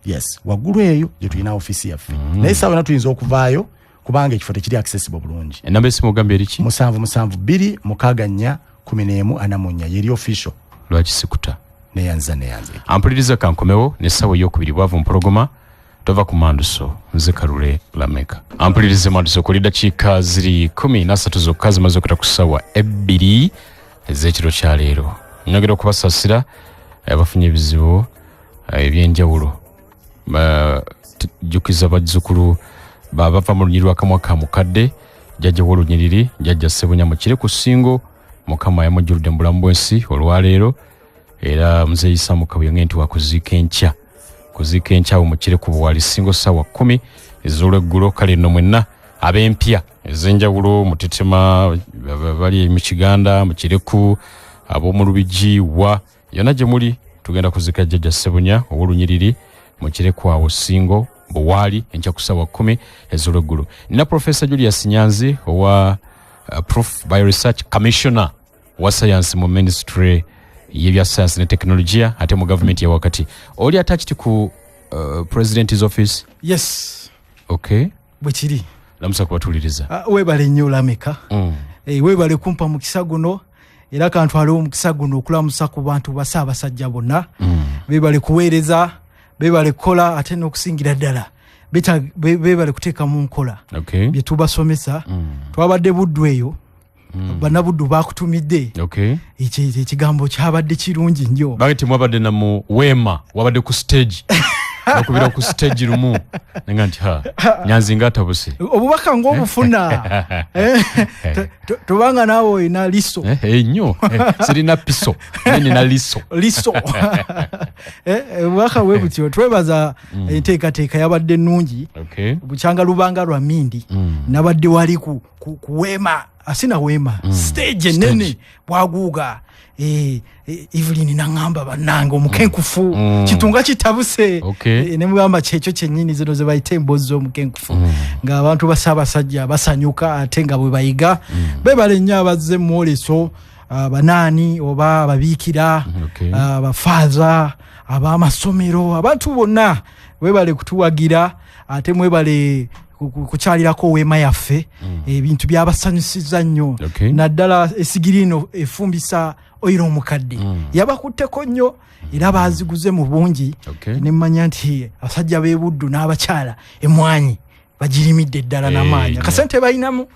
Yes, waggulu eyo gye tulina ofiisi yaffe, naye saawa yonna tuyinza okuvaayo kubanga ekifo tekiri accessible bulungi. Enamba esimu ogambye eriki? 772 64 11 44, yeri official. Lwaki sikuta? Neyanza, neyanza. Ampuliriza, kankomewo n'essaawa eyokubiri. Bwavu mpologoma, tova ku Manduso. Nze Kalule Lameka. Ampulirize, Manduso kuli dakiika ziri 13 zokka zimaze okuta ku ssaawa 2 ez'ekiro kya leero. Nyongera okubasaasira abafunye ebizibu ebyenjawulo. Jjukiza bazzukulu bava mu lunyiriri lwa Kamwa ka Mukadde, jjajja w'olunyiriri, Jjajja Ssebunya Mukire ku Ssingo. Mukama yamujjuludde mu bulamu bw'ensi olwaleero, era Muzeeyi Samu Kabuyonge nti wakuziika enkya, kuziika enkya awo Mukire ku Buwali Ssingo ssaawa 10 ez'olweggulo. Kale nno mwenna ab'empya ez'enjawulo, Mutetema, bali mu Kiganda, mu Kireku, ab'omu Lubigi, wa yonna gye muli, tugenda kuzika Jjajja Ssebunya ow'olunyiriri Mukireku awo Ssingo Buwaali enkya ku ssaawa 10 ez'olweggulo. Nina Profesa Julius Nyanzi owa Prof Bioresearch, Commissioner wa Science mu Ministry y'ebya Science ne Technologia, ate mu gavumenti ya wakati. Oli attached ku President's Office? Yes. Bwe kiri. Lamusa kubatuuliriza. Weebale nnyo, Lameka. Weebale kumpa mukisa guno, era kantwalewo omukisa guno okulamusa ku bantu ba Ssaabasajja bonna. Beebale kuweereza. Bebale kukola, ate n'okusingira ddala bebale kuteeka mu nkola bye tubasomesa. Twabadde Buddu eyo, bannabuddu bakutumidde. Ekigambo kyabadde kirungi nnyo. Bage temwabadde na mu weema, wabadde ku stage, bakubira ku stage lumu nenga nti ha, Nyanzi nga atabuse. Obubaka ng'obufuna. Tobanga naawe olina liso. Nnyo. Sirina piso, naye nina liso. Liso. Obubaka bwe butyo. Twebaza enteekateeka yabadde nnungi. Bukyanga lubanga lwa mindi, nabadde wali ku weema, asina weema, stage enene bwaguuga. Evelyn naŋŋamba, bannange, omukenkufu, kitunga kitabuse. Ne mugamba kyekyo kyennyini, zino ze bayita emboozi z'omukenkufu, ng'abantu ba Ssaabasajja basanyuka ate nga bwe bayiga. Beebale nnyo abazze mu mwoleso, banaani oba ababiikira, abafaaza, ab'amasomero, abantu bonna webale kutuwagira, ate mwebale kukyalirako weema yaffe. Ebintu byabasanyusiza nnyo, naddala esigiri ino efumbisa oyiro omukadde, yabakutteko nnyo era baziguze mu bungi. Nemmanya nti abasajja b'e Buddu n'abakyala emwanyi bagirimidde ddala n'amaanyi, akasente balinamu.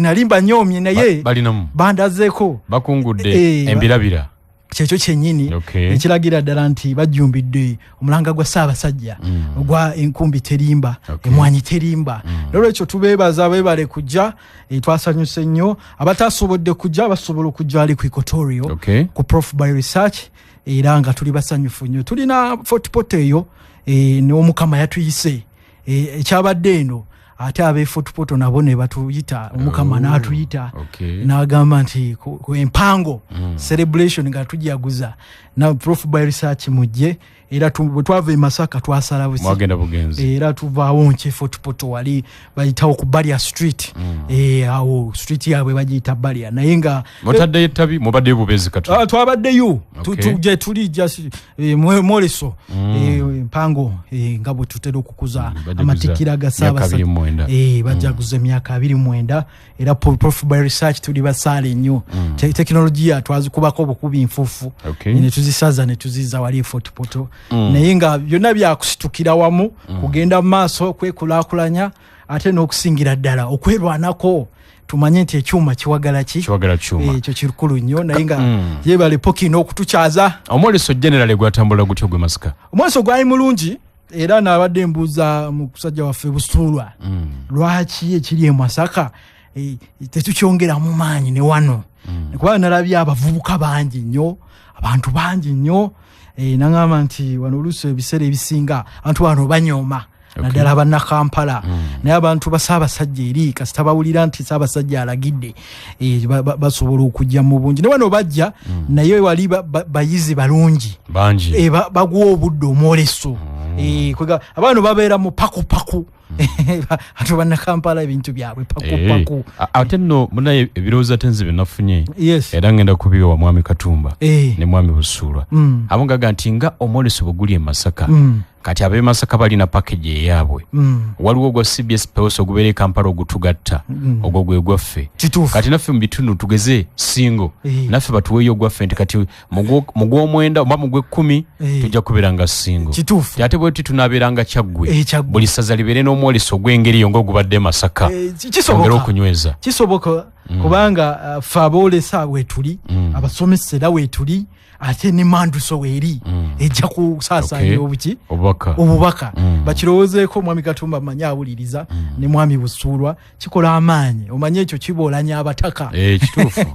Nali mbanyoomye naye balinamu. Bandazeeko. Bakungudde embirabira. Kyekyo kyennyini, ekiragira ddala nti bajjumbidde omulanga gwa Ssaabasajja ogwa enkumbi terimba, emwanyi terimba. Nolwekyo tubeebaza, beebale kujja. Twasanyuse nnyo. Abatasobodde kujja basobola okujja ali ku Equatoria, ku Prof by Research, era nga tuli basanyufu nnyo. Tulina Fort Portal eyo, n'Omukama yatuyise. Ekyabadde eno, ate ab'e Fort Portal nabo ne batuyita, Omukama n'atuyita, n'agamba nti ku empango celebration nga tujaguza na Prof by Research mujje. Era bwe twava e Masaka twasala busi. Mwagenda bugenzi. Era tuvaawo nki Fort Portal wali bayitawo ku Balia Street. Awo street yaabwe bagiyita Balia, naye nga mutaddeyo ettabi, mubaddeyo bubeezi kati? Ah, twabaddeyo. Gye tuli just mwoleso, empango, nga bwe tutera okukuza Bajaguza amatikkira ga myaka Ssaabasajja. 29. Bajaguza emyaka 29, era Prof by Research tuli basaale nnyo. Tekinologiya twazikubako obukubi nfuufu, ne tuzisaza ne tuziza wali e Fort Portal, naye nga byonna byakusitukira wamu kugenda mu maaso, kwekulaakulanya, ate n'okusingira ddala okwerwanako, tumanye nti ekyuma kiwagala ki? Kiwagala kyuma. Ekyo kikulu nnyo, naye nga yebale Pokino okutukyaza. Omwoleso general gwatambula gutyo gwe Masaka? Omwoleso gwali mulungi, era naabadde mbuuza musajja waffe Busuulwa, lwaki ekiri e Masaka tetukyongeramu maanyi ne wano, kubanga nalabye abavubuka bangi nnyo, abantu bangi nnyo. Naŋŋamba nti wano oluusi ebiseera ebisinga abantu bano banyooma, naddala bannakampala, naye abantu ba Ssaabasajja eri kasita bawulira nti Ssaabasajja alagidde, basobola okujja mu bungi. Ne wano bajja, naye wali bayizi balungi. Bangi. Baguwa obudde omwoleso. Kwega abaana babeera mu pakupaku, ate bannakampala ebintu byabwe pakupaku. Ate nno munaye ebirowoozo ate nze byenafunye, era ngenda kubiwa mwami Katumba ne mwami Busuulwa, abo ngaga nti nga omwoleso bwe guli e Masaka, kati ab'e Masaka balina package eyaabwe, waliwo ogwa CBS Pewosa ogubeera e Kampala ogutugatta, ogwo gwe gwaffe. Kati naffe mu bitundu tugeze Singo, naffe batuweeyo ogwaffe nti kati mu gw'omwenda oba mu gw'ekkumi tujja kubeera nga Singo. Ate bwe tuti tunaabeeranga Kyaggwe. Kyaggwe. Buli ssaza libeere n'omwoleso ogw'engeri eyo ng'ogubadde e Masaka. Kisoboka. Ongere okunyweza. Kisoboka, kubanga ffe aboolesa weetuli, abasomesa era weetuli, ate ne manduso weeri, ejja kusaasaanya obuki? Obubaka. Obubaka. Bakirowoozeeko. Mwami Katumba mmanyi awuliriza, ne mwami Busuulwa. Kikola amaanyi, omanye ekyo kiboolanya abataka. Kituufu.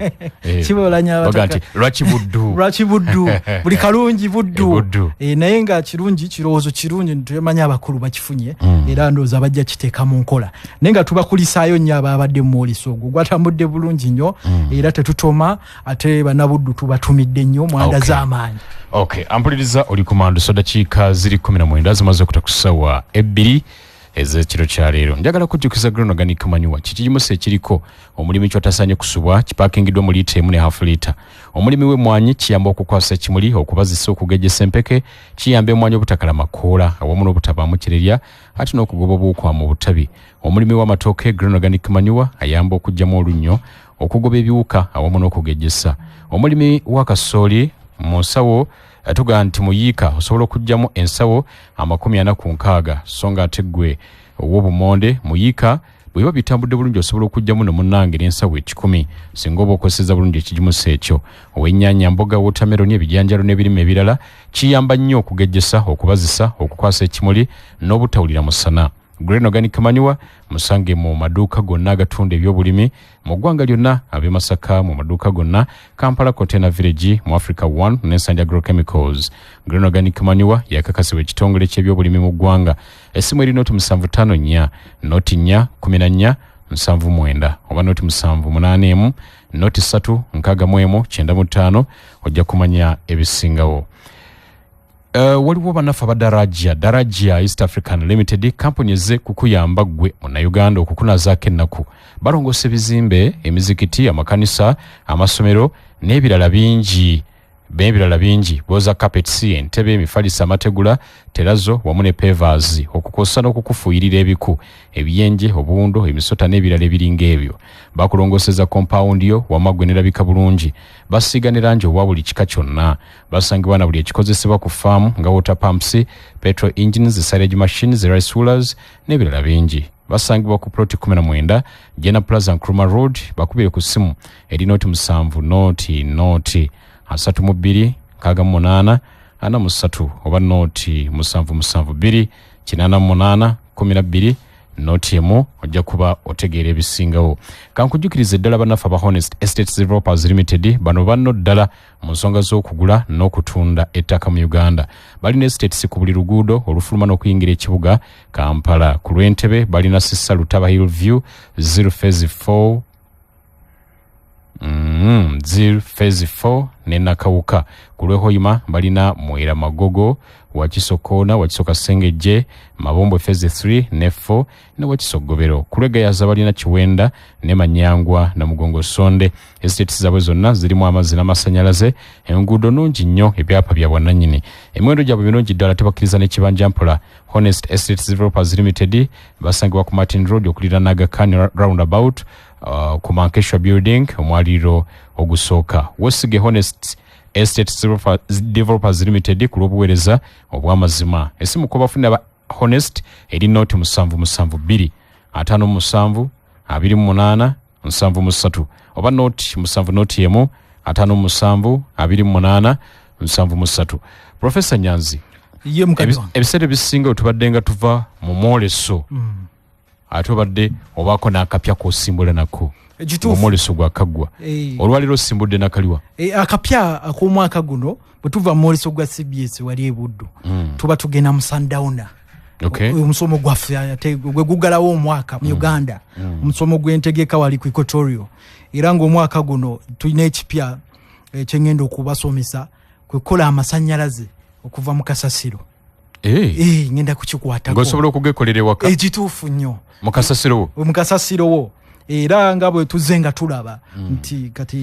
Kiboolanya Baga abataka. nti lwaki Buddu? Lwaki Buddu? Buli kalungi Buddu. Buddu. Naye nga kirungi, kirowoozo kirungi, tumanyi abakulu bakifunye, era ndowooza bajja kiteeka mu nkola, naye nga tubakulisaayo nnyo ababadde mu mwoleso ogwo, gwatambudde bulungi nnyo, era tetutoma, ate bannabuddu tubatumidde nnyo mwanda z'amaanyi. Okay, ampuliriza oli ku Manduso, dakiika ziri 19 zimaze okuta ku ssaawa 2 ez'ekiro kya leero. Njagala kujjukiza green organic manure, kikigimusa ekiriko omulimi ky'otasaanye kusubwa, kipakingiddwa mu liita 1 ne half liita. Omulimi w'emmwanyi kiyamba okukwasa ekimuli, okubazisa, okugejjesa empeke, kiyamba emmwanyi obutakala makoola awamu n'obutabaamu kirerya, ate n'okugoba obuwuka mu butabi. Omulimi w'amatooke, green organic manure ayamba okuggyamu olunnyo, okugoba ebiwuka awamu n'okugejjesa. Omulimi wa kasooli Mu nsawo tugamba nti muyiika osobola okuggyamu ensawo 40 ku 60, so nga ate ggwe ow'obumonde muyiika bwe biba bitambudde bulungi osobola okuggyamu ne munnange n'ensawo 100 singa oba okozeseza bulungi ekigimusa ekyo. Ow'ennyaanya, mboga, wotameroni, ebijanjalo n'ebirime ebirala, kiyamba nnyo okugejjesa, okubazisa, okukwasa ekimuli n'obutawulira musana. Green Organic Manure musange mu maduuka gonna agatunda ebyobulimi mu ggwanga lyonna, ab'e Masaka mu maduuka gonna, Kampala Container Village mu Africa 1 n'Ensanja Agrochemicals. Green Organic Manure yakakasibwa ekitongole ky'ebyobulimi mu ggwanga. Essimu eri 0754 04 14 79 oba 0781 03 61 95, ojja kumanya ebisingawo. Waliwo bannaffe aba Daraja, Daraja East African Limited company ezze kukuyamba ggwe Munnayuganda okukunazaako ennaku. Balongoosa ebizimbe, emizikiti, amakanisa, amasomero n'ebirala bingi, n'ebirala bingi. Booza carpets, entebe, emifaliso, amategula, terrazzo wamu ne pavers, okukosa n'okukufuuyirira ebiku, ebiyenje, obuwundo, emisota n'ebirala ebiringa ebyo. Bakulongooseza compound yo wamma gwe nerabika bulungi. Basiiga ne langi owa buli kika kyonna. Basangibwa na buli ekikozesebwa ku faamu nga water pumps, petrol engines, silage machines, rice hullers n'ebirala bingi. Basangibwa ku plot 19 Jena Plaza, Nkrumah Road. Bakubire ku ssimu eri 0 7 0 0 32 68 43 oba 0 7 7 2 88 12 0 1, ojja kuba otegeera ebisingawo. Kankujjukiriza eddala bannaffe aba Honest Estates Developers Limited. Bano banno ddala mu nsonga z'okugula n'okutunda ettaka mu Uganda. Balina estates ku buli luguudo olufuluma n'okuyingira ekibuga Kampala. Ku lw'Entebe balina Sisa Lutaba Hill View 0 phase 4, 0 phase 4 ne Nakawuka. Ku lw'Ehoima balina Mwera Magogo, Wakiso Koona, Wakiso Kasengejje, Mabombwe phase 3 ne 4 ne Wakiso Gobero. Ku lw'Egayaza balina Kiwenda ne Manyangwa na Mugongo Sonde. Estates zaabwe zonna zirimu amazzi n'amasannyalaze, enguudo nnungi nnyo, ebyapa bya bwannannyini, emiwendo gyabwe mirungi ddala, tebakkiriza n'ekibanja mpola. Honest Estates Developers Limited basangibwa ku Martin Road okuliraana Aga Khan roundabout, ku Mankeshwa Building, omwaliiro ogusooka. Wesige Honest Estates Developers Limited ku lw'obuweereza obw'amazima. Esimu kubafunira ba Honest eri 0772 57 28 73 oba 0 7 0 1 57 28 73. Profesa Nyanzi, Ye mukadde wange. Ebiseera ebisinga we tubadde nga tuva mu mwoleso, ate obadde obaako n'akapya k'osimbula nako. Ekituufu. Omwoleso gwakaggwa. Olwaliro osimbudde nakaliwa? Akapya ak'omwaka guno, bwe tuva mu mwoleso gwa CBS wali e Buddu, tuba tugenda mu Sundowner. Omusomo gwaffe ate gwe gugalawo omwaka mu Uganda, omusomo gw'entegeka wali ku Equatoria. Era ng'omwaka guno tulina ekipya kyengenda okubasomesa, kwe kukola amasanyalaze okuva mu kasasiro. Ngenda kukikwatako. Ng'osobola okugekolera ewaka? Ekituufu nnyo. Mu kasasiro wo? Mu kasasiro wo. Era nga bwe tuzze nga tulaba nti kati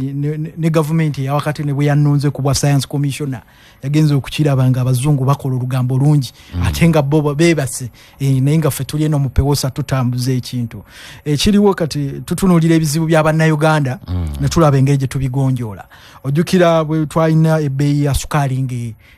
ne gavumenti eyawakati ne bwe yannonze ku bwa science commissioner, yagenze okukiraba nga abazungu bakola olugambo lungi, ate nga bo beebase. Naye nga ffe tuli eno mu pewosa tutambuza ekintu ekiriwo. Kati tutunuulira ebizibu bya Bannayuganda ne tulaba engeri gye tubigonjoola. Ojjukira bwe twalina ebbeeyi ya sukaali nga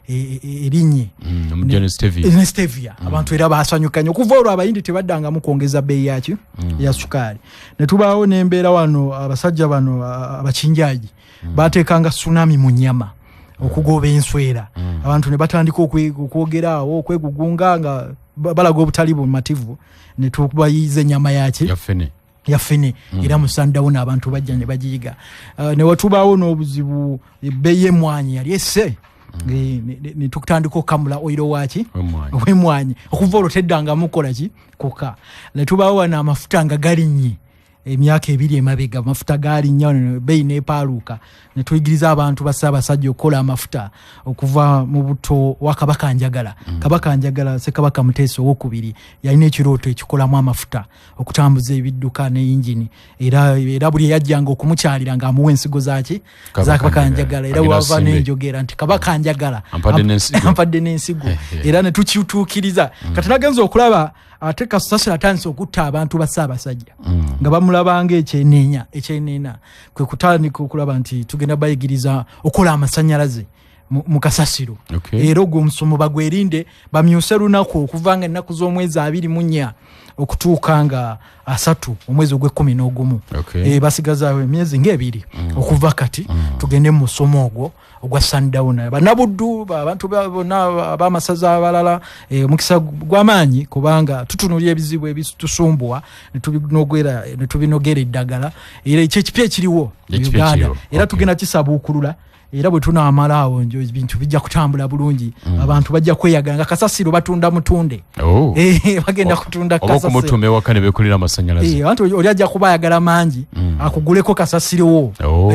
erinnye? Omujja ne stevia. Ne stevia. Abantu era basanyuka nnyo. Okuva olwo Abayindi tebaddangamu kwongeza bbeeyi yaki ya sukaali. Ne tubaawo n'embeera wano, abasajja bano abakinjaji bateekanga tsunami mu nnyama okugoba enswera. Abantu ne batandika okwogera awo, okwegugunga nga balaga obutali bumativu, ne tubayiza ennyama yaki? Ya ffene. Ya ffene. Era mu Sundowner abantu bajja ne bagiyiga. Ne watubaawo n'obuzibu, ebbeeyi y'emmwanyi yali esse. Ne tutandika okukamula oil waki? W'emmwanyi. Ow'emmwanyi. Okuva olwo teddangamu kukola ki? Kuka. Ne tubaawo wano amafuta nga galinnye emyaka 2 emabega, amafuta galinnya wano, ebbeeyi nepaaluuka, ne tuyigiriza abantu ba Ssaabasajja okukola amafuta okuva mu buto wa Kabaka Njagala. Kabaka Njagala, Ssekabaka Muteesa Owokubiri, yalina ekirooto ekikolamu amafuta okutambuza ebidduka ne yingini. Era buli eyajjanga okumukyalira ng'amuwa ensigo zaki? Kabaka Za Kabaka Njagala. Njagala. Era Agira wava asimbe. n'enjogera nti Kabaka Njagala Ampadde n'ensigo. Ampadde n'ensigo. Era ne tukituukiriza. Kati nagenza okulaba ate kasasiro atandise okutta abantu ba Ssaabasajja nga bamulabanga ekyeneenya ekyeneena, kwe kutandika okulaba nti tugenda bayigiriza okukola amasanyalaze. Mu kasasiro. Era ogwo omusomo bagwerinde, bamyuse lunaku okuva nga ennaku z'omwezi 24 okutuuka nga 30 omwezi ogw'ekkumi n'ogumu. Basigazaawo emyezi ng'ebiri okuva kati. Tugende mu musomo ogwo ogwa sundown. Bannabuddu, abantu bonna ab'amasaza abalala, omukisa gw'amaanyi, kubanga tutunulira ebizibu ebitusumbuwa ne tubinogera eddagala. Era ekyo ekipya ekiriwo mu Uganda, era tugenda kisabuukulula. Era bwe tunaamala awo, njo ebintu bijja kutambula bulungi. Abantu bajja kweyagala nga kasasiro batunda mutunde. Bagenda kutunda oba okumutuma ewaka ne beekolera amasanyalaze. Abantu oli ajja kuba ayagala mangi, akuguleko kasasiro wo.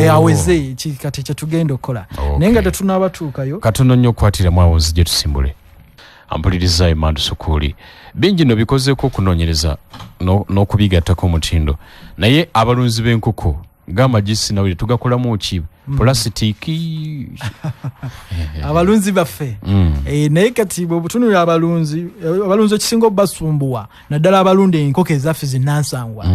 Aweze kati kyetugenda okukola. Naye nga tetunaabatuukayo, katono nnyo, okukwatiramu awo nzije tusimbule. Ampuliriza Emandu Sukuuli, bingi nno bikozeeko okunoonyereza n'okubigattako omutindo, naye abalunzi b'enkoko ng'amagi sinawulire tugakolamu ki? Pulasitiiki? Abalunzi baffe. Naye kati bwebutunulira abalunzi ekisinga obasumbuwa, naddala abalunda enkoko ezaffe zinansangwa,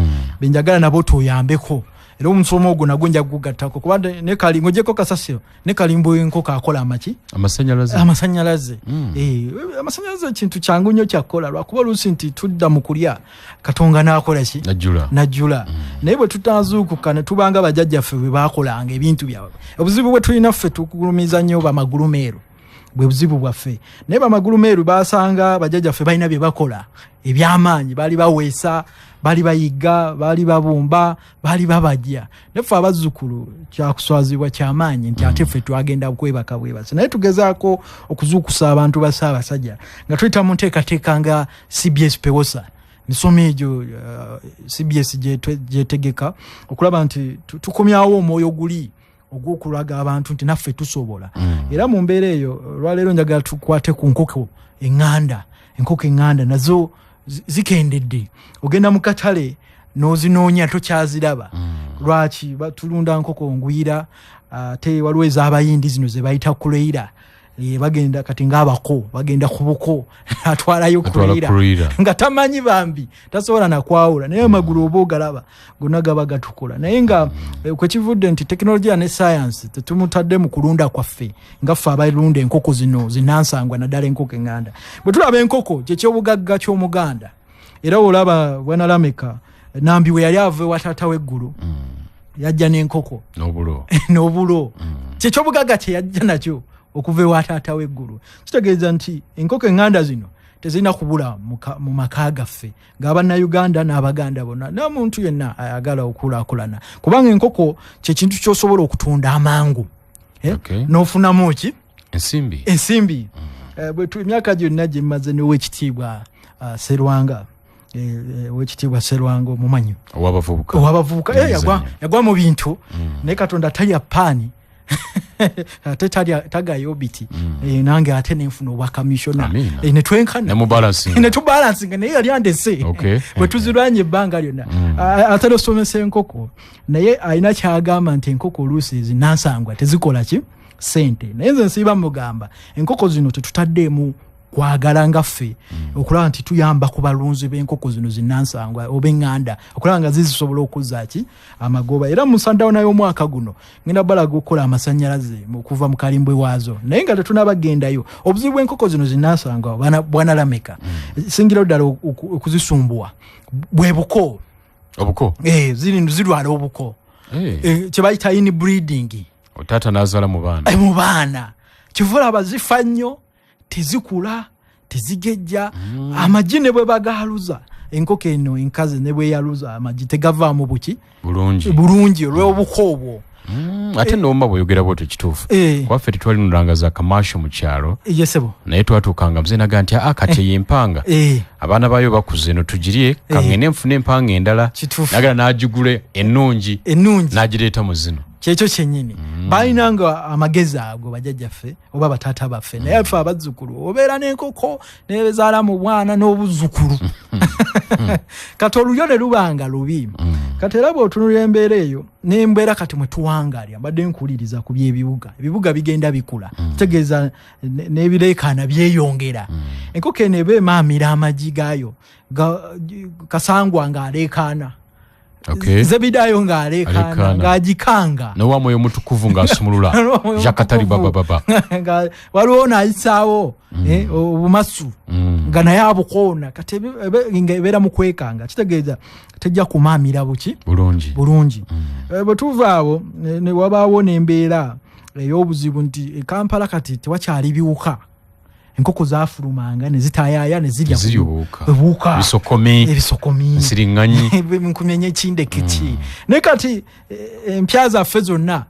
benjagala nabo tuyambeko. Era omusomo ogwo nagwo nja kugugattako, kuba ng'ogyeko kasasiro, ne kalimbo w'enkoko akola amaki? Amasanyalaze. Amasanyalaze. Amasanyalaze ekintu kyangu nnyo kyakukola, lwakuba oluusi nti tudda mu kulya Katonga n'akola ki? Najjula. Najjula. Naye bwe tutazuukuka ne tubanga bajjajjaffe bwe baakolanga ebintu byabwe, obuzibu bwe tulina ffe tukulumiza nnyo bamagulumeeru, bwe buzibu bwaffe. Naye bamagulumeeru basanga bajjajjaffe balina bye bakola ebyamaanyi, baali baweesa, baali bayigga, baali babumba, baali babajja. Naffe abazzukulu kyakuswazibwa kyamaanyi nti ate ffe twagenda kwebaka bwebasi. Naye tugezaako okuzuukusa abantu ba Ssaabasajja nga tuyita mu nteekateeka nga CBS Pewosa, misomo egyo CBS gyetegeka okulaba nti tukomyawo omwoyo guli ogw'okulaga abantu nti naffe tusobola. Era mu mbeera eyo, olwaleero njagala tukwate ku nkoko eŋŋanda. Enkoko eŋŋanda nazo zikendedde. Ogenda mu katale n'ozinoonya, tokyaziraba. Lwaki? Tulunda nkoko ngwira, ate waliwo ez'abayindi zino ze bayita kuleira. Bagenda kati ng'abako bagenda ku buko, atwalayo Atwala kuleira kuleira. Nga tamanyi bambi, tasobola nakwawula, naye amagulu oba ogalaba gonna gaba gatukula. Naye nga kwekivudde nti tekinologiya ne science tetumutadde mu kulunda kwaffe nga ffe abalunda enkoko zino zinansangwa, naddala enkoko eŋŋanda. Bwe tulaba enkoko, kyekyobugagga ky'Omuganda. Era olaba bwana Lameka Nambi we yali ava ewa taata w'eggulu, yajja n'enkoko n'obulo. N'obulo. Kyekyobugagga kye yajja nakyo okuva ewa taata w'eggulu. Kitegeeza nti enkoko eŋŋanda zino tezirina kubula mu maka gaffe ng'abannayuganda n'Abaganda bonna n'omuntu yenna ayagala okukulaakulana, kubanga enkoko kyekintu ky'osobola okutunda amangu. N'ofunamu ki? Ensimbi. Ensimbi. Emyaka gyonna gye mmaze n'Owekitiibwa Serwanga, Owekitiibwa Serwanga omumanyi? Owabavubuka. Owabavubuka. Emizannyo. Yagwa mu bintu, naye Katonda talya paani, ate tagaya obiti. Nange ate nenfuna obwa kamishona. Amiina. Netwenkana. Ne mubalancinga. Netubalancinga, naye yali andese. Bwe tuzirwanya ebbanga lyonna. Atera osomesa enkoko, naye alina kyagamba nti enkoko oluusi ezinansangwa tezikola ki sente. Naye nze nsiiba mugamba enkoko zino tetutaddeemu kwagala nga ffe okulaba nti tuyamba ku balunzi b'enkoko zino zinansangwa oba eŋŋanda, okulaba nga zizisobola okuzza ki amagoba. Era mu sundowner y'omwaka guno ngenda balaga okukola amasanyalaze okuva mu kalimbwe waazo. Naye nga tetunabagendayo, obuzibu bw'enkoko zino zinansangwa, bwana Lameka, singirawo ddala okuzisumbuwa bwe buko. Obuko. Zirwala obuko. Kye bayita inbreeding. Taata n'azaala mu baana. Mu baana. Kyova olaba zifa nnyo, tezikula, tezigejja. Amagi ne bwe bagaluza, enkoko eno enkazi ne bweyaluza amagi tegavaamu buki? Bulungi. Bulungi, olw'obuko obwo. Ate nooma bweyogera bwotyo kituufu. Kwaffe tetwalinulanga za kamasho mu kyalo. Yesebo. Naye twatuukanga muze naga nti aa kati eyo empanga abaana baayo bakuze, eno tugirye, kaŋŋende nfune empanga endala. Nagala n'agigule ennungi. Ennungi. N'agireeta mu zino. Kyekyo kyennyini. Balinanga amagezi ago bajjajjaffe oba bataata baffe. Naye ffe abazzukulu obeera n'enkoko nebezaala mu bwana n'obuzzukulu, kati olulyo ne lubanga lubi. Kati era bw'otunulira embeera eyo n'embeera kati mwe tuwangalya, mbadde nkuwuliriza ku by'ebibuga. Ebibuga bigenda bikula, kitegeeza n'ebireekaana byeyongera. Enkoko eno eba emaamira amagi gaayo kasangwa ng'aleekaana. Okay. Zebidayo ng'aleekaana, Aleekaana. ng'agikanga. Nowa mwoyo mutukuvu ng'asumulula. N'owa Mwoyo Jakatari Mutukuvu. baba baba. Nga waliwo n'ayisaawo obumasu nga naye abukoona. Kati nga ebeera mu kwekanga, kitegeeza tejja kumaamira buki? Bulungi. Bulungi. Bwe tuva awo ne wabaawo n'embeera ey'obuzibu nti e Kampala kati tewakyali biwuka. Enkoko zaafulumanga ne zitaayaaya ne zirya Zirya obuwuka. Obuwuka. Ebisokomi. Ebisokomi. Nsiriŋŋanyi. Nkumyenye ekindeke ki. Naye kati empya zaffe zonna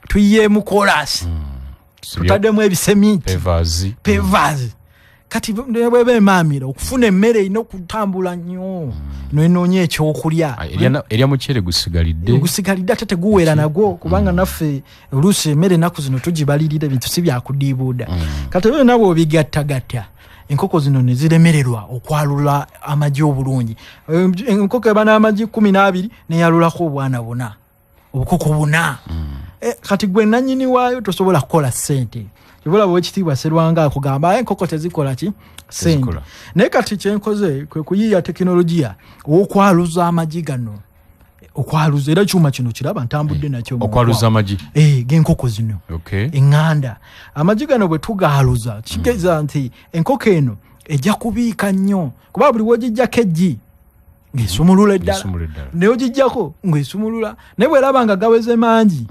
tuyiyeemu koolaasi. Tutaddemu ebiseminti. Pavers. Pavers. Kati ne bw'eba emaamira okufuna emmere erina okutambula nnyo. N'enoonya ekyokulya. Erya muceere gusigalidde. Gusigalidde ate teguwera nagwo, kubanga naffe oluusi emmere ennaku zino tugibalirira, ebintu si byakudiibuuda. Kati ebyo byonna bw'obigattagatta, enkoko zino ne ziremererwa okwalula amagi obulungi. Enkoko eba n'amagi 12 neyalulako obwana 4, obukoko 4. Kati gwe nannyini waayo tosobola kukola ssente. Kibula bw'ekitiibwa Serwanga akugamba, enkoko tezikola ki? Ssente. Tezikola. Naye kati kyenkoze kwe kuyiiya tekinologiya ow'okwaluza amagi gano. Okwaluza, era ekyuma kino kiraba ntambudde nakyo mu Okwaluza nkwakwa. amagi? G'enkoko zino. Eŋŋanda. Amagi gano bwe tugaaluza, kitegeeza nti enkoko eno ejja kubiika nnyo. Kuba buli w'ogiggyako eggi, ng'esumulula eddala. Ng'esumulula eddala. Naye ogiggyako ng'esumulula. Naye bw'eraba nga gaweze mangi,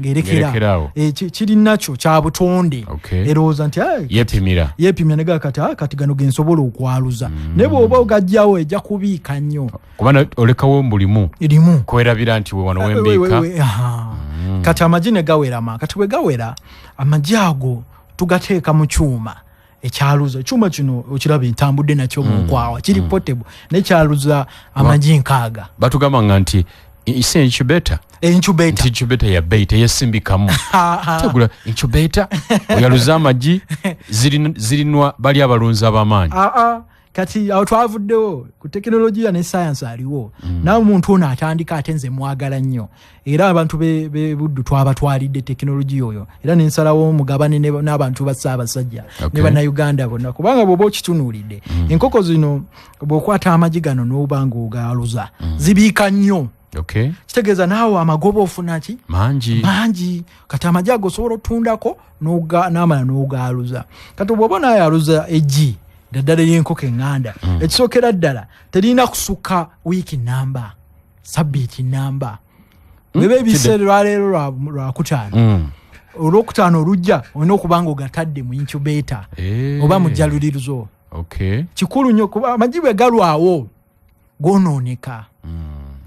ng'erekera. Ng'erekera awo. Kiri nakyo kya butonde. Erowooza nti, Yeepimira. Yeepimira ne gaba kati, kati gano ge nsobola okwaluza. Naye bw'oba ogaggyawo ejja kubiika nnyo. Kuba olekawo mbulimu. Erimu. Kwerabira nti we wano wembiika. Kati amagi ne gawera ma. Kati bwe gawera, amagi ago tugateeka mu kyuma ekyaluza. Ekyuma kino okiraba ntambudde nakyo mu nkwawa, kiri portable, nekyaluza amagi 6. Batugamba nga nti ise incubator. Incubator. Nti incubator ya bait eyesimbikamu. Tegula incubator oyaluza amagi zirinwa bali abalunzi ab'amaanyi. Kati awo twavuddewo ku tekinologiya ne science aliwo. Nawe omuntu ono atandika ate nze mwagala nnyo. Era abantu be Buddu twabatwalidde tekinologiya oyo. Era ne nsalawo mugabane n'abantu ba Ssaabasajja, ne Bannayuganda bonna. Kubanga bw'oba okitunuulidde, enkoko zino bw'okwata amagi gano n'oba ng'ogaaluza, zibiika nnyo. Kitegeeza naawe amagoba ofuna ki? Mangi. Mangi. Kati amagi ago osobola otundako n'amala n'ogaaluza. Kati bw'oba onaayaluza eggi, naddala ery'enkoko eŋŋanda, ekisookera ddala terina kusukka wiiki namba, sabbiiti namba. Bw'eba ebiseera lwaleero lwakutaano. Olwokutaano olujja olina okuba ng'ogatadde mu incubator oba mu jjalulirizo. Kikulu nnyo kuba amagi bwe galwawo goonooneka.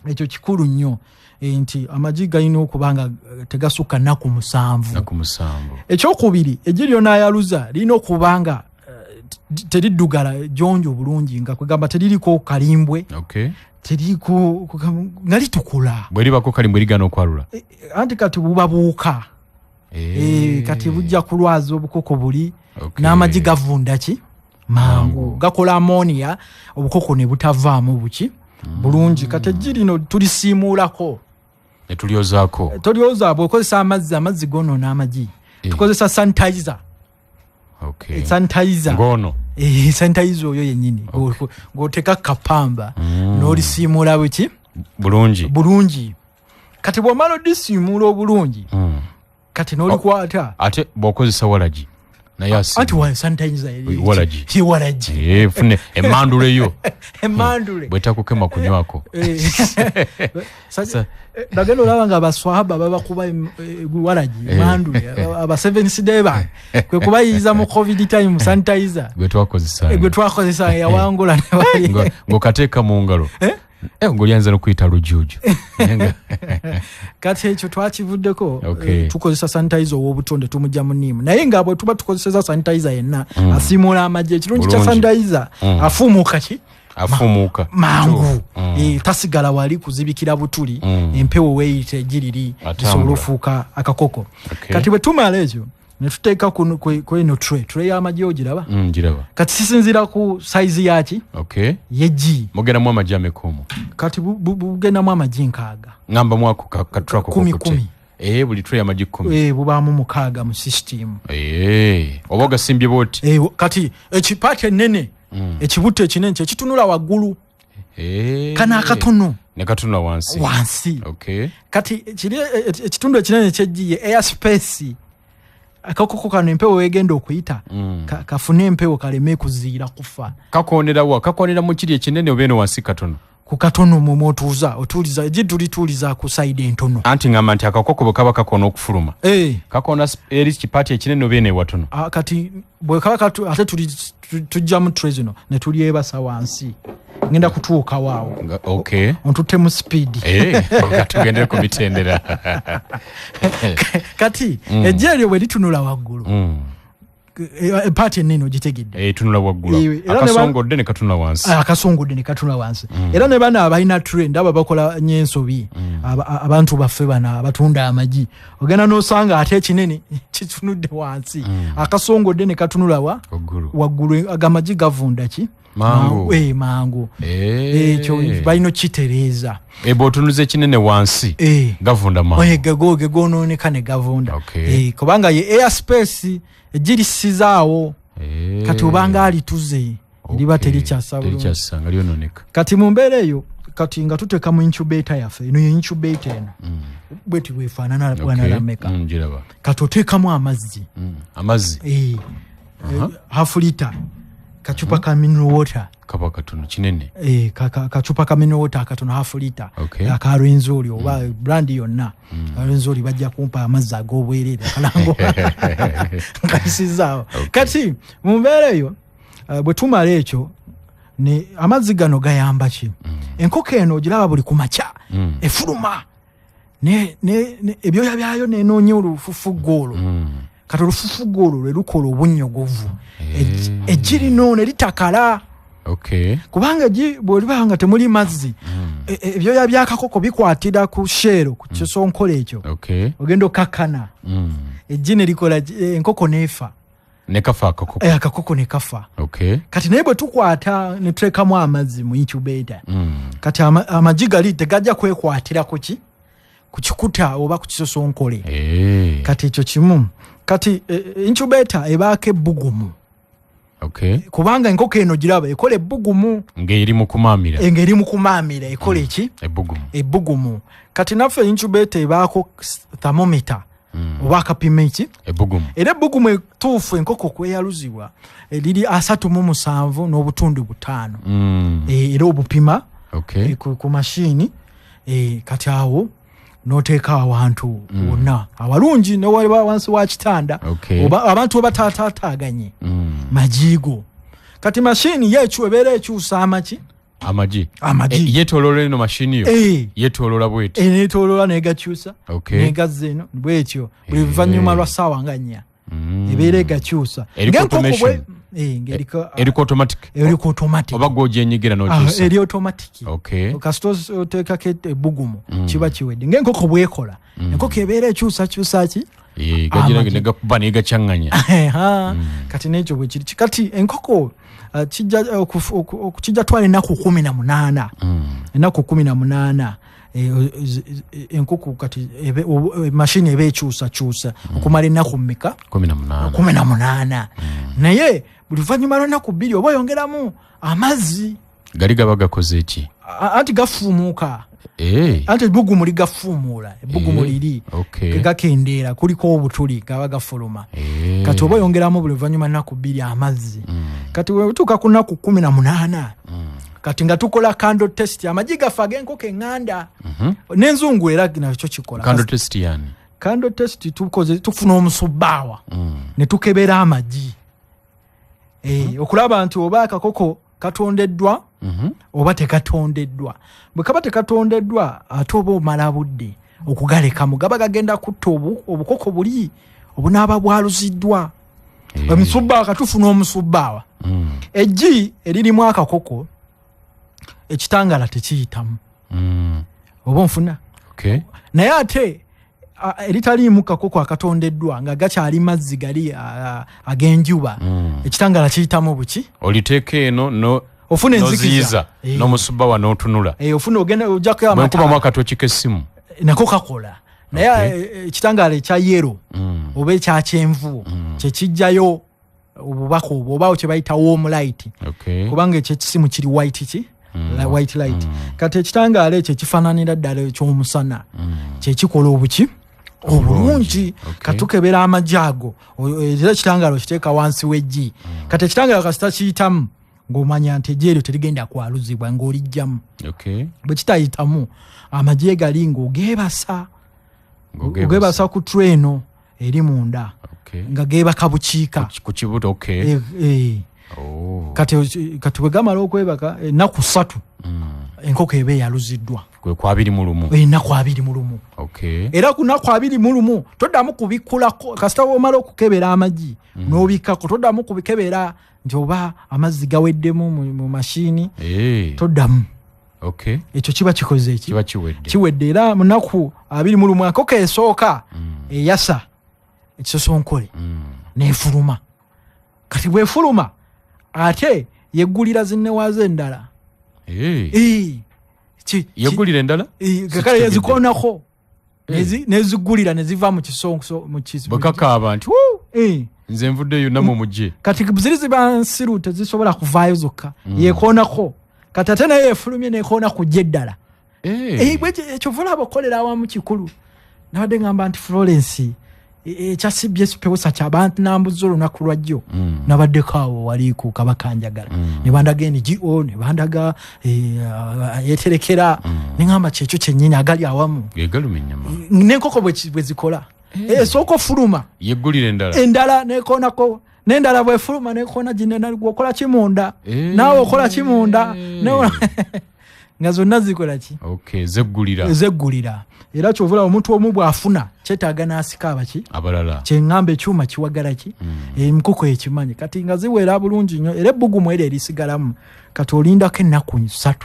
Ekyo kikulu nnyo. Nti amagi galina okuba nga tegasukka nnaku 7. Nnaku 7. Ekyokubiri, eggi ly'onaayaluza lirina okuba nga teriddugala jonjo bulungi, nga kwegamba teririko kalimbwe. Teriko, kwegamba, nga litukula. Bwe libako kalimbwe ligana okwalula. Anti kati buba buwuka. Kati bujja kulwaza obukoko buli, n'amagi gavunda ki? Mangu. Mangu. Gakola ammonia, obukoko ne butavaamu buki? Bulungi. Kati eggi lino tulisiimuulako. Ne tulyozaako. Tolyoza, bw'okozesa amazzi, amazzi goonoona amagi. Tukozesa sanitizer. Sanitizer. Ngono. Sanitizer oyo yennyini. Ng'oteeka kapamba, n'olisiimuula buki? Bulungi. Bulungi. Kati bw'omala odisiimuula obulungi, kati n'olikwata. Ate bw'okozesa walagi, naye asiima. Anti wa sanitizer eri. Walagi. Ki walagi. Fune emandule yo. Emandule. Bwetakukema kunywako. Bagenda olaba nga abaswahaba babakuba walagi, emandule, aba seventh day ba. Kwe kubayiza mu COVID time sanitizer. Gwe twakozesa. Gwe twakozesa yawangula ne bali. Ng'okateeka mu ngalo. Ng'olyanza n'okuyita lujuuju. Kati ekyo twakivuddeko, tukozesa sanitizer ow'obutonde tumugya mu nniimu. Naye nga bwe tuba tukozesa sanitizer yenna, asiimuula amagi. Ekirungi kya sanitizer, afuumuuka ki? Afuumuuka. Mangu. Tasigala wali kuzibikira butuli, empewo weeyita egiriri, Atambula. lisobola ofuuka akakoko. Kati bwe tumala ekyo, ne tuteeka ku eno tray. Tray y'amagi ogiraba? Ngiraba. Kati kisinziira ku size yaki? Ye G. Mugendamu amagi ameka omwo? Kati bugendamu amagi 6. Ngamba mwako ka tray ako Kumi, kokute. kumi. Buli tray amagi 10. Bubaamu 6 mu system. Oba ogasimbye bw'oti? Kati ekipaati ennene, ekibuto ekinene kye kitunula waggulu. Kano akatono ne katunula wansi. Wansi. Okay. Kati kiri ekitundu ekinene kyeggiye air space, akakoko kano empewo wegenda okuyita, kafune empewo kaleme kuziira kufa. Kakonera wa? Kakonera mu kiri ekinene oba eno wansi katono? Ku katono mwe otuuza, otuuliza egi tulituuliza ku side entono. Anti ngamba nti akakoko bwe kaba kakona okufuluma, kakona eri kipaati ekinene oba eno ewatono? Kati bwe kaba ate tujjamu tray zino ne tulyebasa wansi, ngenda kutuuka waawo. Okay. Ontutte mu speed. Nga tugendere ku mitendera. Kati eggi eryo bwe litunula waggulu, epaati ennene ogitegedde. Etunula waggulu. Era ne Akasongodde ne katunula wansi. Akasongodde ne katunula wansi. Era ne bano abalina tray ndaba bakola nnyo ensobi. Abantu baffe bano abatunda amagi, ogenda n'osanga ate ekinene kitunudde wansi. Akasongodde ne katunula wa? Waggulu. Waggulu. Ago amagi gavunda ki? Mangu. Mangu. Ekyo balina okukitereeza. Bw'otunuza ekinene wansi, gavunda mangu. Ge goonooneka ne gavunda. Okay. Kubanga ye air space egirisizaawo. Kati obanga alituze, eriba terikyasa bulungi. Terikyasa, nga lyonooneka. Kati mu mbeera eyo, kati nga tuteeka mu incubator yaffe, eno ye incubator eno. Bweti bwefaanana bwana Lameka. Ngiraba. Kati oteekamu amazzi. Amazzi? Half liter. Kacupa ka mineral water. Kaba katono, kinene. Kacupa ka mineral water akatono, half liter. Aka Rwenzori oba brand yonna. Rwenzori bajja kumpa amazzi ag'obwereere, akalango. Nkayisizaawo. Kati mu mbeera eyo, bwe tumala ekyo, ne amazzi gano gayamba ki? Enkoko eno ogiraba buli ku makya, efuluma. Ne ebyoya byayo nenoonya olufufuggo olwo. Kati olufufuggo olwo lwe lukola obunnyogovu. Eggi lino ne litakala. Kubanga eggi bw'oliba nga temuli mazzi, ebyoya by'akakoko bikwatira ku shell, ku kisonkolo ekyo. Ogenda okkakkana. Eggi ne likola, enkoko n'efa. Ne kafa akakoko. Akakoko ne kafa. Kati naye bwe tukwata ne tuteekamu amazzi mu incubator, kati amagi gali tegajja kwekwatira ku ki? Ku kikuta oba ku kisosonkole. Kati ekyo kimu. Kati incubator ebaako ebbugumu. Kubanga enkoko eno giraba ekola ebbugumu. Ng'eri mu kumaamira. Ng'eri mu kumaamira, ekola eki? Ebbugumu. Ebbugumu. Kati naffe incubator ebaako thermometer. Oba akapima eki? Ebbugumu. Era ebbugumu ettuufu enkoko kweyaluzibwa, liri 37 n'obutundu 5. Era obupima, ku mashini. Kati awo n'oteeka awantu wonna awalungi, ne waliba wansi wa kitanda, oba abantu we bataataaganye magiigo. Kati mashini ye ebeera ekyusa amaki? Amagi. Amagi. Yeetooloola eno mashini yo? Yeetooloola bw'eti? Neetooloola n'egakyusa. N'egazza eno bw'etyo. Buli luvannyuma lwa ssaawa nga 4. Ebeera egakyusa. Eriko Ng'enkoko bwe automation. Ng'eriko, Eriko automatic. Eriko automatic. Oba gw'ogyenyigira n'okyusa? Eri automatic. Kasita oteekako ebbugumu, kiba kiwedde. Ng'enkoko bw'ekola. Enkoko ebeera ekyusakyusa ki? Gagira Amagi. ne gakuba ne gacanganya. Kati n'ekyo bwe kiri. Kati enkoko, kijja twala ennaku 18. Ennaku 18. Enkoko kati mashini eba ekyusakyusa okumala ennaku mmeka? 18. 18. Naye buli luvannyuma lw'ennaku 2 oba oyongeramu amazzi. Gali gaba gakoze ki? Anti gafuumuuka. Anti ebbugumu ligafuumuula, ebbugumu liri. Gakendeera, kuliko obutuli gaba gafuluma. Kati oba oyongeramu buli luvannyuma nnaku 2 amazzi. Kati bwe tutuuka ku nnaku 18, kati nga tukola candle test, amagi gaffe ag'enkoko eŋŋanda. N'enzungu era nakyo kikola. Candle test yani? Candle test tufuna omusubbaawa. Ne tukebera amagi. Okulaba nti oba akakoko katondeddwa, oba tekatondeddwa. Bwe kaba tekatondeddwa, ate oba omala budde okugalekamu, gaba gagenda kutta obukoko buli obunaaba bwaluziddwa. Omusubbaawa, katufuna omusubbaawa. Eggi eririmu akakoko, ekitangaala tekiyitamu. Oba onfuna? Naye ate eritaliimu kakoko akatondeddwa nga gakyali mazzi gali ag'enjuba, ekitangaala kiyitamu buki? Oliteeka eno Ofuna enzikiza. n'oziyiza, n'omusubbawa n'otunula. Ofuna ogenda ojjako Bwe amataala. nkubamu akatoki k'essimu. Nako kakola. Naye, ekitangaala ekya yero oba ekya kyenvu kye kijjayo obubaka obwo, oba kye bayita warm light. Kubanga ekyo ekisimu kiri white ki? White light. Kati ekitangaala ekyo ekifaananira ddala ekyomusana kyekikola obuki obulungi. Katukebera amagi ago, era ekitangaala okiteeka wansi w'eggi. Kati ekitangaala kasita kiyitamu ng'omanya nti eggi eryo terigenda kwaluzibwa, ng'olijjamu. Bwe kitayitamu, amagi gali ng'ogeebasa, ogeebasa ku tray eno eri munda, nga geebaka bukiika ku kibuto. Kati bwe gamala okwebaka ennaku 3, enkoko eba eyaluziddwa. Kwe ku 21. Ennaku 21. Era ku nnaku 21 toddamu kubikkulako. Kasita bw'omala okukebera amagi n'obikkako, toddamu kubikebera nti oba amazzi gaweddemu mu mashini, toddamu. Ekyo kiba kikoze eki? Kiba kiwedde. Kiwedde. Era mu nnaku 21 enkoko esooka eyasa ekisosonkole n'efuluma. Kati bw'efuluma ate yeggulira zinnewaazo endala. Yeggulira endala? Kale yazikoonako. Nezigulira neziva mu kisonso, mu Bwe kakaaba nti, nze nvuddeyo nammwe mujje. Kati ziri ziba nsiru, tezisobola kuvaayo zokka. Yekoonako. Kati ate naye efulumye nekoona kujja eddala. Ekyo vulaba okukolera awamu kikulu. Nabadde ngamba nti Florence, ekya CBS Pewosa ky'abantu nambuza olunaku lwajjo. Nabaddeko awo wali ku Kabaka Njagala. Ne bandaga NGO, ne bandaga, yeterekera. Ne ngamba kyekyo kyennyini agali awamu. Gegaluma ennyama. N'enkoko bwe zikola. Esooka ofuluma. Yeggulira endala. Endala nekoonako. N'endala bw'efuluma nekoona gino, gwe okola ki munda? Naawe okola ki munda? Nga zonna zikola ki? Zeggulira. Zeggulira. Era ky'ovula omuntu omu bw'afuna kyetaaga n'asika abaki? Abalala. Kye ŋŋamba ekyuma kiwagala ki? Enkoko ekimanyi. Kati nga ziwera bulungi nnyo, era ebbugumu eryo erisigalamu. Kati olindako ennaku 3.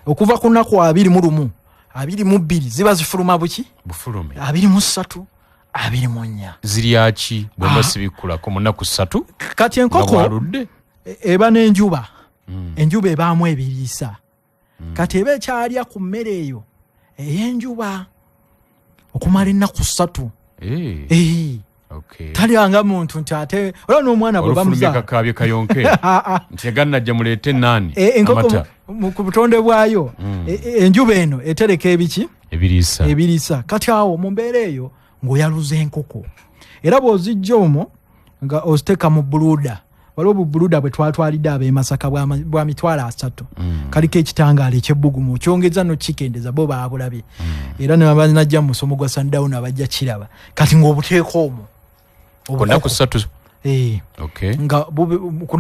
Okuva ku nnaku 21, 22 ziba zifuluma buki? Bufulume. 23, 24. Zirya ki? Bwe mba sibikkulako mu nnaku 3? Kati enkoko Nga bw'aludde? Eba n'enjuba. Enjuba ebaamu ebiriisa. Kati eba ekyalya ku mmere eyo ey'enjuba okumala ennaku 3. Talyanga muntu nti ate olaba n'omwana bwe Olufulumye bamuzaala. kakaabye kayonke. Nti yagannajja muleete naani? Enkoko Amata. ku butonde bwayo, enjuba eno etereka ebiki? Ebiriisa. Ebiriisa. Kati awo mu mbeera eyo ng'oyaluza enkoko. Era bw'ozijja omwo nga oziteeka mu buluuda. Waliwo bubuluuda bwe twatwalidde ab'e Masaka bwa mitwalo 3. Kaliko ekitangaala eky'ebbugumu, okyongeza n'okikendeza, bo baabulabye. Era ne baba najja mu musomo gwa Sundown abajja kiraba. Kati ng'obuteeka omwo. Ku nnaku 3. Nga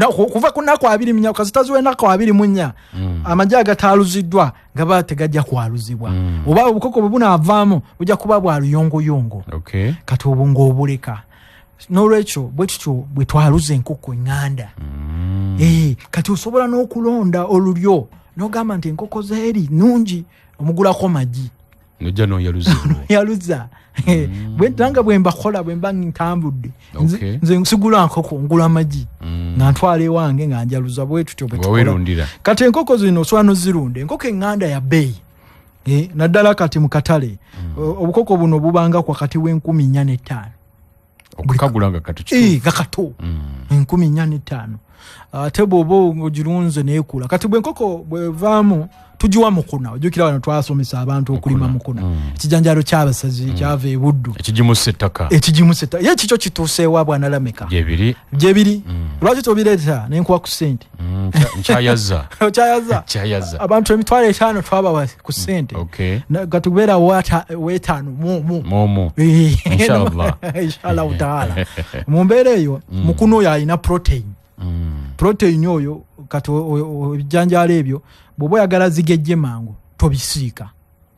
kuva ku nnaku 24, kasita ziwe ennaku 24, amagi agataaluziddwa gaba tegajja kwaluzibwa. Oba obukoko bwe bunaavaamu bujja kuba bwa luyongoyongo. Kati obwo ng'obuleka. N'olwekyo bwe tutyo bwe twaluza enkoko eŋŋanda. Kati osobola n'okulonda olulyo n'ogamba nti enkoko zeeri nnungi, omugulako magi. N'ojja n'oyaluza. N'oyaluza. Bwe ntanga bwe mbakola, bwe mba ntambudde. Nze nsigula nkoko, ngula magi. Nga ntwala ewange nga njaluza, bwe tutyo bwe Nga tukola. weerundira. Kati enkoko zino osobola n'ozirunda. Enkoko eŋŋanda ya bbeeyi. Naddala kati mu katale. Obukoko buno bubanga wakati w'enkumi nnya n'ettaano. Okukagula nga kato kituufu. Nga kato. Enkumi nnya n'ettaano. Ate bw'oba ogirunze n'ekula. Kati bwe enkoko bw'evaamu tugiwa mukuna. Ojjukira wano twasomesa abantu okulima Mukuna. mukuna. Ekijanjaalo ky'abasazi kyava e Buddu. Ekigimusa ettaka. Ekigimusa ettaka. Ye kikyo kituuseewa Bwana Lameka? Gyebiri. Gyebiri. Lwaki tobireeta ne nkuwa ku ssente? Nkyayaza. Okyayaza? Nkyayaza. Abantu 50,000 twabawa ku ssente. Katubeera w'etaano mu, mu. Mu, mu. Inshallah. Inshallah taala. Mu mbeera eyo, mukuna oyo alina protein. Protein oyo, kati ebijanjaalo ebyo, bw'oba oyagala zigejje mangu, tobisiika.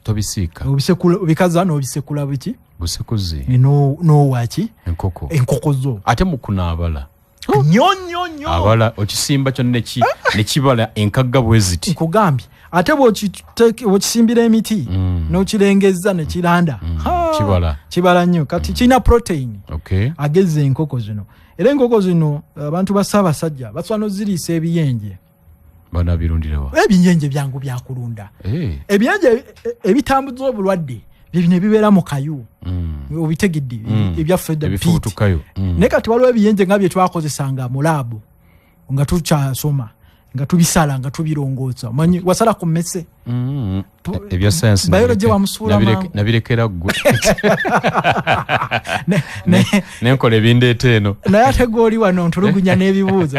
Tobisiika. Obisekula, obikaza n'obisekula biki? Busekuzi. N'owa ki? Enkoko. Enkoko zo. Ate mukuna abala. Nnyo, nnyo, nnyo. Abala, okisimba kyonna ne kibala enkagga bwe ziti. Nkugambye. Ate bw'okisimbira emiti, n'okirengezza ne kiranda. Kibala. Kibala nnyo. Kati kirina protein. Agezza enkoko zino. Era enkoko zino abantu ba Ssaabasajja basobola n'oziriisa ebiyenje. Banabirundira wa? Ebiyenje byangu bya kulunda. Ebiyenje ebitambuza obulwadde bye bino ebibeera mu kayu. Obitegedde, ebyaffe dda Ebifubutukayo. pit. Naye kati waliwo ebiyenje nga bye twakozesanga mu laabu nga tukyasoma. Nga tubisala, nga tubirongoosa. Omanyi wasala ku mmese? Ebya science Biology wamusuula mangu. Nabirekera ggwe. Nenkola ebindeeta eno. Naye ate gw'oli wano ntulugunya n'ebibuuzo.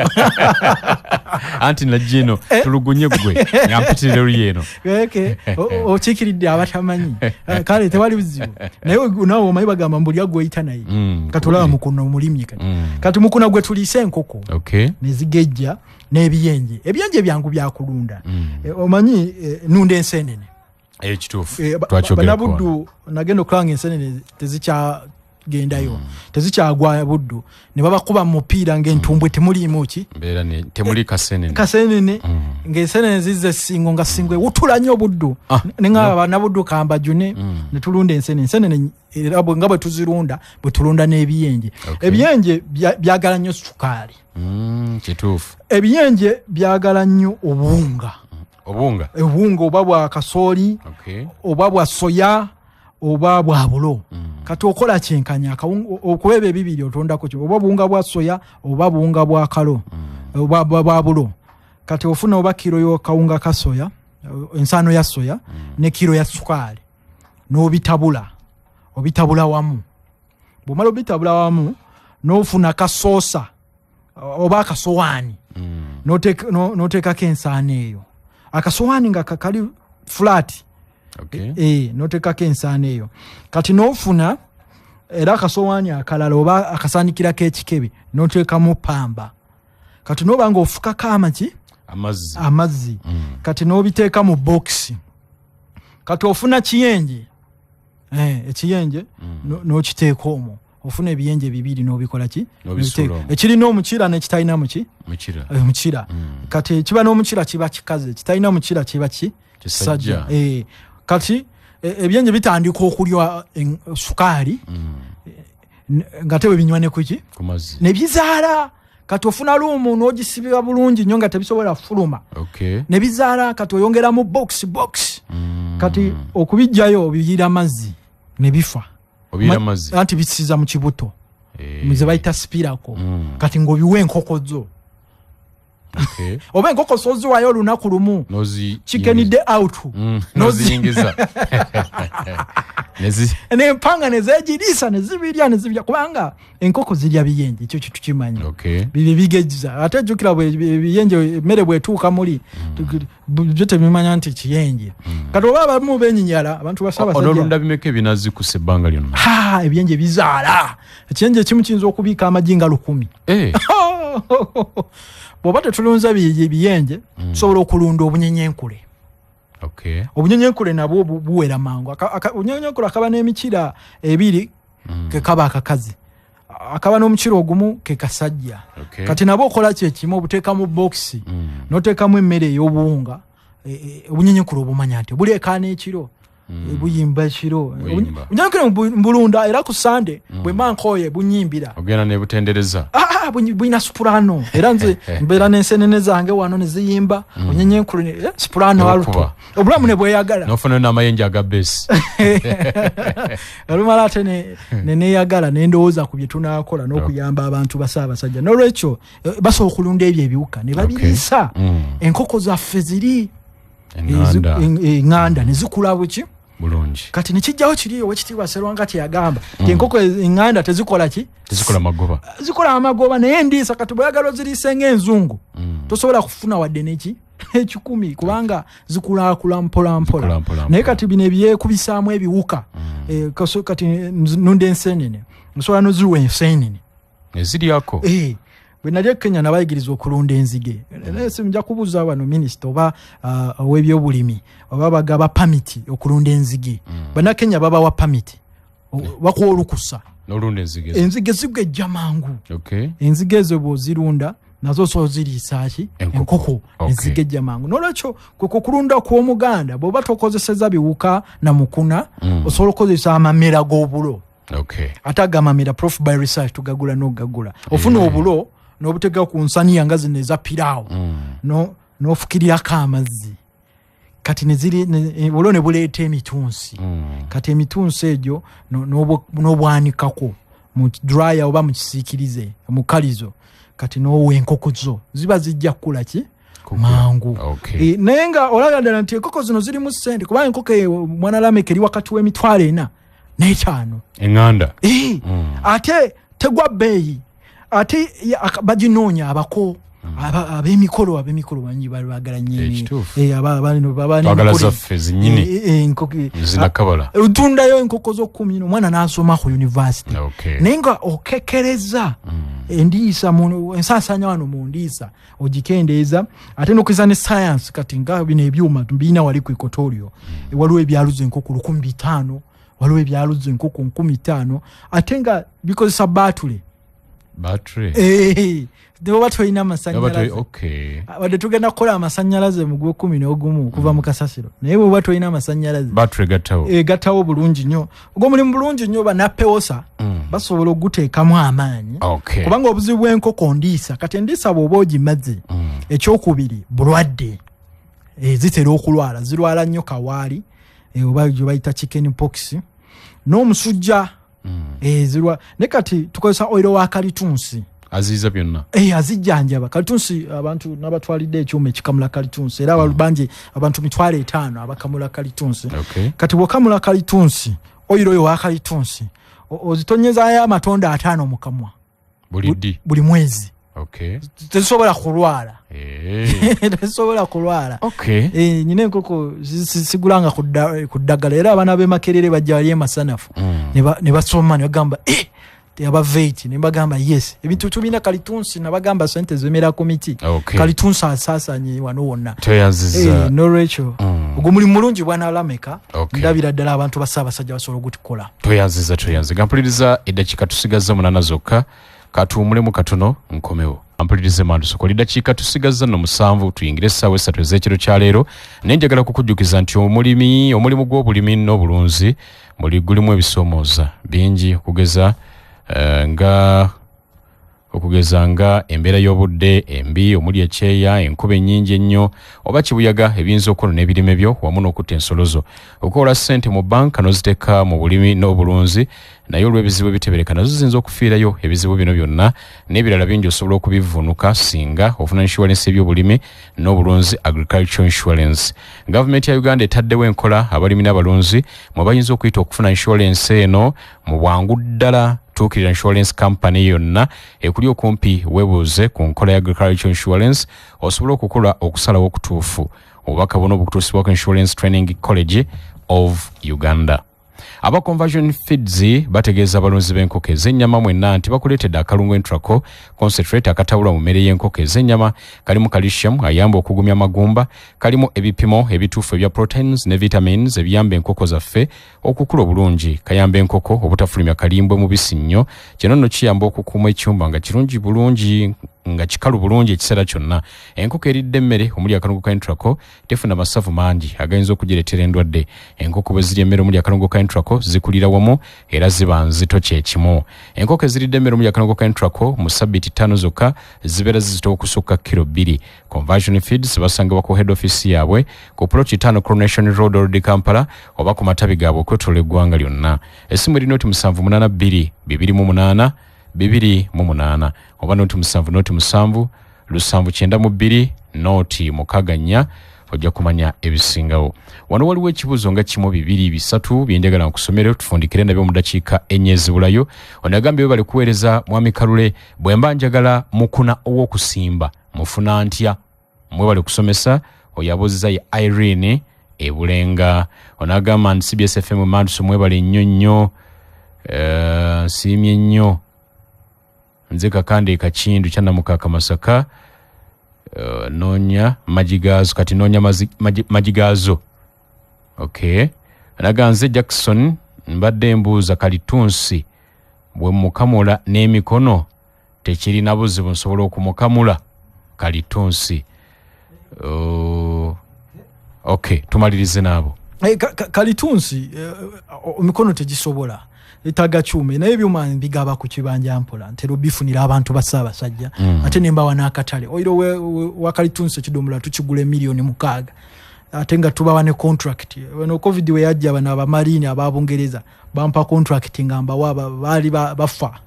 Anti najja eno tulugunye ggwe nga mpitirira eri eno. Okay. Okiikiridde abatamanyi. Kale tewali buzibu. Naye nawe omanyi bagamba mbu lya gw'oyita naye. Kati olaba mukuna omulimye kati. Kati mukuna gwe tuliisa enkoko. Ne zigejja n'ebiyenje. Ebiyenje byangu byakulunda. Omanyi nunda ensenene. Ekituufu. Twakyogerako. Bannabuddu nagenda okulaba ng'ensenene tezikyagendayo. Tezikyagwa Buddu. Ne babakuba mu mupiira ng'entumbwe temuliimu ki? Mbeera ne temuli kasenene. Kasenene. Ng'ensenene zizze Ssingo nga Ssingo ewutula nnyo Buddu. Ne ngamba bannabuddu kambajune ne tulunda ensenene. Ensenene era nga bwe tuzirunda, bwe tulunda n'ebiyenje. Ebiyenje byagala nnyo sukaali. Kituufu. Ebiyenje byagala nnyo obuwunga. Obuwunga? Obuwunga oba bwa kasooli, oba bwa soya, oba bwa bulo. Kati okola kyenkanya, okuba ebyo ebibiri otondako ki? Oba obuwunga bwa soya, oba buwunga bwa kalo, oba bwa bulo. Kati ofuna oba kiro y'akawunga ka soya, ensaano ya soya, ne kiro ya sukaali. N'obitabula. Obitabula wamu. Bw'omala obitabula wamu, n'ofuna kasoosa oba akasowaani. N'oteekako ensaano eyo. Akasowaani nga kali flat. N'oteekako ensaano eyo. Kati n'ofuna era akasowaani akalala oba akasaanikirako ekikebe, n'oteekamu pamba. Kati n'oba ng'ofukako amaki? Amazzi. Amazzi. Kati n'obiteeka mu bokisi. Kati ofuna kiyenje. Ekiyenje, n'okiteeka omwo. Ofuna ebiyenje bibiri n'obikola ki? N'obisuula N'obiteeka. omwo. Ekirina omukira n'ekitalina muki? Mukira. Mukira. Kati ekiba n'omukira kiba kikaze, ekitalina mukira kiba ki? Kisajja. Kisajja. Kati ebiyenje bitandika okulya sukaali, nga te bwe binywa ne kuki? Ku mazzi. Ne bizaala. Kati ofuna luumu n'ogisibira bulungi nnyo nga tebisobola kufuluma. Ne bizaala, kati oyongeramu box, box. Kati okubiggyayo obiyiira amazzi ne bifa. Obiyiira amazzi? Anti bisiza mu kibuto. Ze bayita sipirako. Kati ng'obiwa enkoko zo. Oba enkoko soziwayo olunaku lumu. Chicken day out. N'oziyingiza. N'empanga ne zeegiriisa ne zibirya ne zibirya, kubanga enkoko zirya biyenje, ekyo kye tukimanyi. Bibye bigejja. Ate jjukira bwe ebiyenje emmere bw'etuuka muli, byo tebimanya nti kiyenje. Kati oba abamu beenyinyala, abantu ba Ssaabasajja. Onoolunda bimeka ebinaazikusa ebbanga lyonna? Ha, ebiyenje bizaala. Ekiyenje ekimu kiyinza okubiika amagi nga 1000. Bw'oba tetulunze biyenje, tusobola okulunda obunyenyenkule. Obunyenyenkule nabwo buwera mangu. Obunyenyenkule akaba n'emikira ebiri, ke kaba akakazi. Akaba n'omukira ogumu ke kasajja. Kati nabwo okola kye kimu, obuteeka mu bokisi, n'oteekamu emmere ey'obuwunga, obunyenyenkule obumanya nti buleekaana ekiro. Buyimba ekiro. Buyimba. Obunyenyenkule mbulunda era ku Sunday, bwe mba nkooye bunyimbira. Ogenda ne butendereza. Bulina soprano. Era nze mbeera n'ensenene zange wano ne ziyimba, obunyenyenkule ne soprano N'okuba. alto. Obulamu ne bweyagala. N'ofuna n'amayinja aga bass. Olumala ate ne neeyagala ne ndowooza ku bye tunaakola n'okuyamba abantu ba Ssaabasajja. N'olwekyo basobola okulunda ebyo ebiwuka ne babiriisa. Enkoko zaffe ziri Eŋŋanda. Eŋŋanda ne zikula buki? Bulungi. Kati ne kijjawo kiri Oweekitiibwa Serwanga kye yagamba. Nti enkoko eŋŋanda tezikola ki? Tezikola magoba. Zikola amagoba naye endiisa kati bw'oyagala oziriise ng'enzungu, tosobola kufuna wadde neki? Ekikumi, kubanga zikulaakula mpola mpola. Zikula mpola Naye mpola. kati bino ebyekubisaamu ebiwuka, kati nunda enseenene. Nsobola n'oziwa enseenene. Ne ziryako? Bwe nali e Kenya nabayigiriza okulunda enzige. Naye si nja kubuuza wano minisita oba ow'ebyobulimi oba bagaba pamiti okulunda enzige. Bannakenya babawa pamiti. Bakuwa olukusa. N'olunda enzige ezo. Enzige zigejja mangu. Enzige ezo bw'ozirunda nazo osobola oziriisa ki? Enkoko. Enkoko. Enzige ejja mangu. N'olwekyo kwe kukulunda kw'Omuganda bw'oba tokozesezza biwuka na mukuna, osobola okukozesa amamera g'obulo. Ate agamamera Prof by research tugagula n'ogagula. Ofuna obulo n'obuteeka ku nsaniya nga zino eza piraawo. N'ofukirirako amazzi. Kati obulo ne buleeta emitunsi. Kati emitunsi egyo n'obwanikako mu dryer oba mu kisiikirize, mu kalizo. Kati n'owa enkoko zo ziba zijja kukula ki? Mangu. Naye nga olaga ddala nti enkoko zino zirimu ssente, kubanga enkoko eyo mwana Lameka eri wakati w'emitwalo 4 n'etaano. Eŋŋanda. Ate tegwa bbeeyi, ate baginoonya abako ab'emikolo bangi bagala nnyo. Ekituufu. Twagala zaffe zinnyini. Enkoko zinakabala. Otundayo enkoko z'okkumi, omwana n'asoma ku university. Naye nga okekereza endiisa ensaasaanya wano mu ndiisa ogikendeeza, ate n'okozesa ne science. Kati nga bino ebyuma birina wali ku Equatorial, waliwo ebyaluza enkoko 1500, waliwo ebyaluza enkoko 5000, ate nga bikozesa batule. Battery. Oba tolina amasanyalaze. Wadde tugenda kukola amasanyalaze mu gwekumi n'ogumu okuva mu kasasiro, naye bw'oba tolina amasanyalaze, Battery gattawo. Gattawo bulungi nnyo. Ogwo mulimu bulungi nnyo, bannapewosa basobola oguteekamu amaanyi, kubanga obuzibu bw'enkoko ndiisa. Kati endiisa bw'oba ogimaze, ekyokubiri bulwadde. Zitera okulwala, zirwala nnyo kawaali, oba gye bayita chicken pox n'omusujja. Zirwa naye kati tukozesa oil wa kalitunsi. Aziiza byonna. Azijjanjaba kalitunsi. Abantu nabatwalidde ekyuma ekikamula kalitunsi, era bangi abantu 50,000 abakamula kalitunsi. Kati bw'okamula kalitunsi, oil oyo wa kalitunsi ozitonyezayo amatondo 50 mu kamwa. Buli ddi? Buli mwezi. Tezisobola kulwala. Tezisobola kulwala. Nyina enkoko sigulanga ku ddagala, era abaana b'e Makerere bajja wali emasanafu ne basoma ne bagamba, abaveiti, ne bagamba yes, ebintu tulina kalitunsi, nabagamba sente zemera ku miti. Kalitunsi asaasanye wano wonna. Tweyanziza. Nolwekyo ogwo mulimu mulungi bwana Lameka. Ndabira ddala abantu ba Ssaabasajja basobola ogutukola. Tweyanziza, tweyanziza. Mpuliriza, eddakiika tusigazza 8 zokka, katuwumulemu katono nkomewo. Ampulirize mandusokola, eddakiika tusigazza nno 7 tuyingire essaawa 3 ez'ekiro kya leero, naye njagala kukujjukiza nti omulimu gw'obulimi n'obulunzi muli gulimu ebisoomooza bingi, okugeza nga embeera y'obudde embi omuli ekyeya, enkuba ennyingi ennyo oba kibuyaga ebiyinza okwonoona ebirime byo wamu n'okutta ensolo zo. Okukola ssente mu banka n'oziteeka mu bulimi n'obulunzi, naye olw'ebizibu ebitebereka nazo ziyinza okufiirayo. Ebizibu bino byonna n'ebirala bingi osobola okubivvuunuka singa ofuna insurance y'ebyobulimi n'obulunzi, agricultural insurance. Gavumenti ya Uganda etaddewo enkola abalimi n'abalunzi mwe bayinza okuyita okufuna insurance eno mu bwangu ddala. Tuukirira insurance company yonna ekuli okumpi, weebuuze ku nkola ya agricultural insurance osobole okukola okusalawo okutuufu. Obubaka buno bukutuusibwako Insurance Training College of Uganda. Aba Conversion Feeds bategeeza abalunzi b'enkoko ez'ennyama mwenna nti bakuleetedde akalungu Entraco Concentrate akatabulwa mu mmere y'enkoko ez'ennyama. Kalimu calcium ayamba okugumya amagumba, kalimu ebipimo ebituufu ebya proteins ne vitamins ebiyamba enkoko zaffe okukula obulungi, kayamba enkoko obutafulumya kalimbwe mubisi nnyo. Kino nno kiyamba okukuuma ekyumba nga kirungi bulungi, nga kikalu bulungi ekiseera kyonna. Enkoko eridde emmere omuli akalungu ka Entraco tefuna masavu mangi agayinza okugireetera endwadde. Enkoko bwe zirya emmere omuli akalungu ka Entraco zikulira wamu era ziba nzito kyekimu. Enkoko eziridde emmere omuli akalungu ka Entraco mu sabbiiti 5 zokka zibeera zizitowa okusukka kiro 2. Conversion Feeds basangibwa ku head office yaabwe ku plot 5 Coronation Road, Old Kampala, oba ku matabi gaabwe okwetooloola eggwanga lyonna. Essimu eri 072 28 28 oba 07 07 792 064, ojja kumanya ebisingawo. Wano waliwo ekibuuzo nga kimu, bibiri, bisatu bye njagala nkusomere tufundikire nabyo mu dakiika ennya ezibulayo. Ono agambye, bwe bali kuweereza Mwami Kalule, bwe mba njagala mukuna ow'okusimba mufuna ntya? Mwebale kusomesa. Oyo abuuzizza ye Irene Ebulenga. Ono agamba nti CBS FM Manduso mwebale nnyo nnyo, nsiimye nnyo. Nze Kakande Kakindu Kyannamukaaka Masaka, noonya magi gaazo, kati noonya magi gaazo. Okay. Anaga nze Jackson, mbadde mbuuza kalitunsi bwe mukamula n'emikono tekirina buzibu, nsobola okumukamula kalitunsi? Okay, tumalirize naabo. Kalitunsi emikono tegisobola, etaaga kyuma, naye ebyuma mbigaba ku kibanja mpola, ntera obifunira abantu ba Ssaabasajja, ate ne mbawa n'akatale. Oil wa kalitunsi ekidomola tukigula emiliyoni 6. Ate nga tubawa ne contract. Wano COVID we yajja, bano abamariini ababungereza bampa contract nga mbawa, baali bafa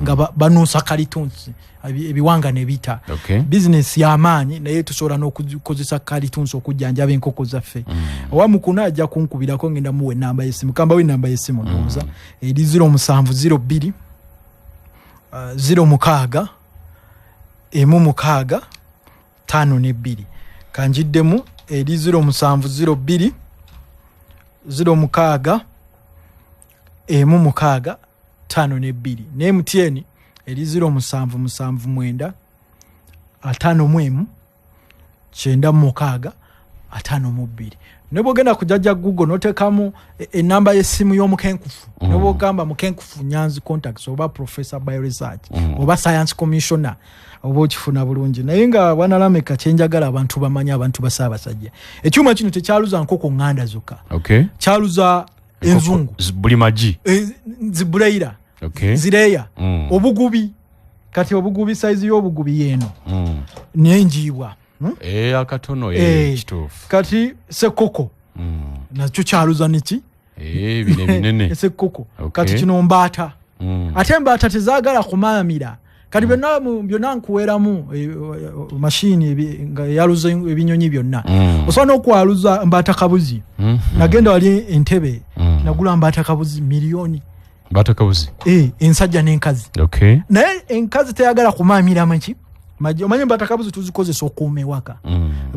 nga banuusa kalitunsi, ebiwanga ne bita. Bizinesi y'amaanyi, naye tusobola n'okukozesa kalitunsi okujjanjaba enkoko zaffe. Owa mukuna ajja kunkubirako, ngenda muwa enamba y'essimu. Kambawo enamba y'essimu, ndowooza eri 0702 06 16 52. Kanjiddemu, eri 0702 06 16 52. Ne MTN eri 0779 51 96 52. Ne bwogenda kujajja Google notekamu enamba y'essimu y'omukenkufu, ne bwogamba Mukenkufu Nyanzi contacts oba Professor Bioresearch oba Science Commissioner, oba okifuna bulungi. Naye nga bwana Lameka, kyenjagala abantu bamanye, abantu ba Ssaabasajja, ekyuma kino tekyaluza nkoko ŋŋanda zokka. Kyaluza enzungu. Buli magi. Zibuleira, zireya, obugubi. Kati obugubi, sayizi y'obugubi yeeno, nenjiibwa. Eh, akatono. Kituufu. Kati sekoko nakyo kyaluza niki? Eh, bino ebinene. Sekoko. Kati kino mbaata. Ate embaata tezaagala kumaamira. Kati byonna byonna nkuweramu mashini nga eyaluza ebinyonyi byonna. Osobola n'okwaluza mbaata kabuzi. Nagenda wali Entebe, nagula mbaata kabuzi miliyoni. Mbaata kabuzi. Ensajja n'enkazi. Naye enkazi teyagala kumaamiramu ki magi. Omanyi mbaata kabuzi tuzikozesa okuuma ewaka.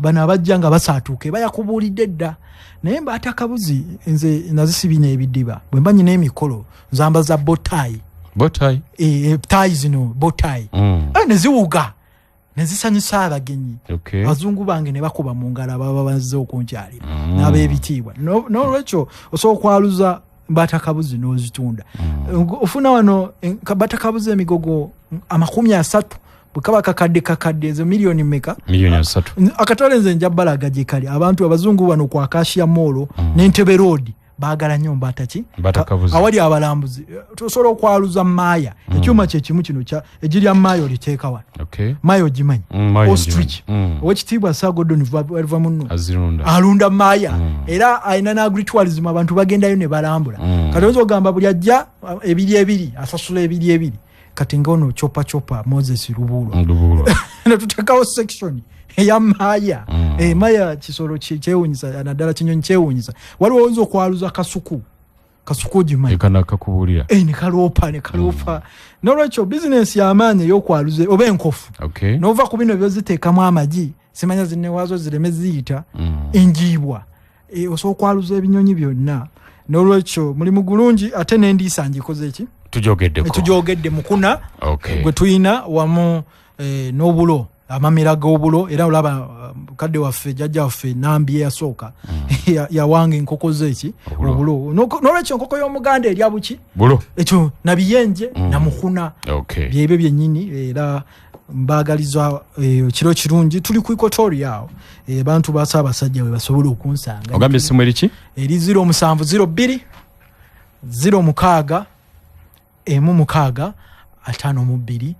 Bano abajja nga basaatuuka bayakubuulidde dda. Naye mbaata kabuzi nze nazisibina ebidiba. Bwe mba nyina emikolo, nzambaza bow tie. Bow tie. Tie zino, bow tie. Ne ziwuga ne zisanyusa abagenyi. Abazungu bange ne bakuba mu ngalo ababa bazze okunkyalira n'ab'ebitiibwa. N'olwekyo osobola okwaluza mbaata kabuzi n'ozitunda. Ofuna wano mbaata kabuzi emigogo 30, bwe kaba kakadde kakadde, ezo miliyoni mmeka? Miliyoni 30. Akatale nze nja balaga gye kali. Abantu abazungu bano ku Acacia Mall n'Entebbe Road baagala nnyo mbaata ki? Mbaata kabuzi. Awali abalambuzi tosobola okwaluza maaya. Ekyuma kyekimu kino kya egirya maaya, oliteeka wano. Maaya ogimanyi? Maaya. Ostrich. ngimanyi. Owekitiibwa Sir Gordon Wava munno Azirunda. Alunda maaya, era alina n'agritourism, abantu bagendayo ne balambula. Kati oyinza okugamba buli ajja ebiri ebiri asasula ebiri ebiri. Kati nga ono Chopa Chopa Moses Lubuulwa, Lubuulwa. netutekawo section eya maaya. Maya kisolo kyewunyisa, naddala kinyonyi kyewunyisa. Waliwo oyinza okwaluza kasuku. Kasuku ogimanyi? Ekana kakubuulira. Ne kaloopa, ne kaloopa. Nolwekyo bizinensi y'amaanyi ey'okwaluza oba enkofu. N'ova ku bino byoziteekamu amagi, simanya zinnewaazo zireme ziyita, enjiibwa. Osobola okwaluza ebinyonyi byonna. Nolwekyo mulimu gulungi, ate n'endiisa ngikoze eki? Tujogeddeko. Tujogedde mukuna gwe tuyina wamu n'obulo, amamera g'obulo. Era olaba kadde waffe, jjajja waffe Nambi eyasooka yawanga enkoko ze eki? Obulo. Obulo. Nolwekyo enkoko y'Omuganda erya buki? Bulo. Ekyo nabiyenje namukuna. Byebyo byennyini. Era mbaagaliza kiro kirungi. Tuli ku Equatoria awo, abantu ba Ssaabasajja we basobola okunsanga. Ogambye essimu eri ki? Eri 0702 06 16 52.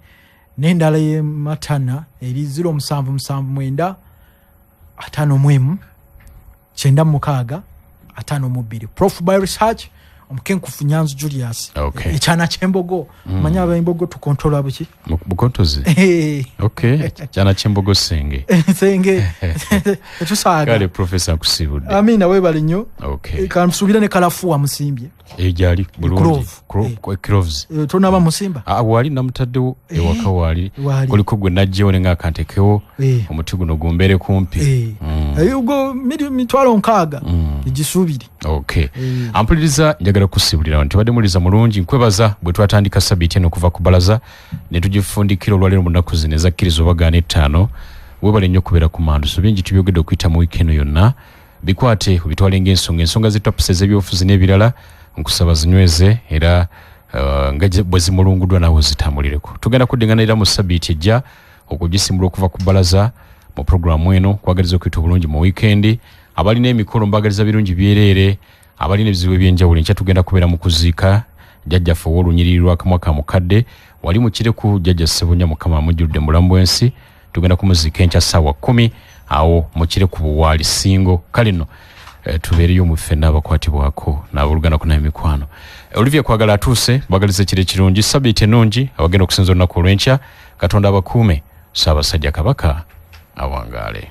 N'endala y'ematana eri 0779 51 96 52. Prof by Research, Omukenkufu Nyanzi Julius. Ekyana ky'embogo. Manya ab'embogo tukontrola buki? Bukontozi. Okay, kyana ky'embogo senge. Senge tetusaaga. Kale Professor, nkusiibudde. Amina, weebale nnyo. Kansuubire ne kalafuwa musimbye. Gyali bulungi. Clove. Cloves. Tonaba musimba? Ah, wali namutaddewo ewaka waali. Waali. Kuliko gwe najjewo ne ng'akantekewo omuti guno gumbeere kumpi. Ubwo 60,000 egisuubire. Ampuliriza, njagala kusibulira nti badde muliza mulungi. Nkwebaza bwe twatandika sabiiti eno okuva ku balaza ne tugifundikira olwaleero mu nnaku zino ezakkiriza obagaana 5. Weebale nnyo okubeera ku Manduso. Bingi tubyogedde okuyita mu wiiki eno yonna, bikwate obitwale ng'ensonga, ensonga zitapuse ez'ebyobufuzi n'ebirala. Nkusaba zinyweze era nga bwe zimulunguddwa naawe zitambulireko. Tugenda kuddingana era mu sabiiti ejja okugisimbula okuva ku balaza mu puroguramu eno. Kwagaliza okuyita obulungi mu wiikendi. Abalina emikolo mbagaliza birungi byereere, abalina ebizibu ebyenjawulo. Enkya tugenda kubeera mu kuziika jjajjaffe ow'olunyiriri lwa Kamwa ka Mukadde wali mu Kireku, Jjajja Ssebunya, Mukama amujjuludde mu bulamu bw'ensi. Tugenda kumuziika enkya ssaawa 10. Awo mukire ku buwaali singo. Kale nno tubeereyo mu ffenna abakwatibwako n'abooluganda ku n'emikwano. Olivia Kwagala atuuse, bagaliza ekiro ekirungi, sabiiti ennungi, abagenda okusinza olunaku olw'enkya. Katonda abakuume. Ssaabasajja Kabaka awangaale.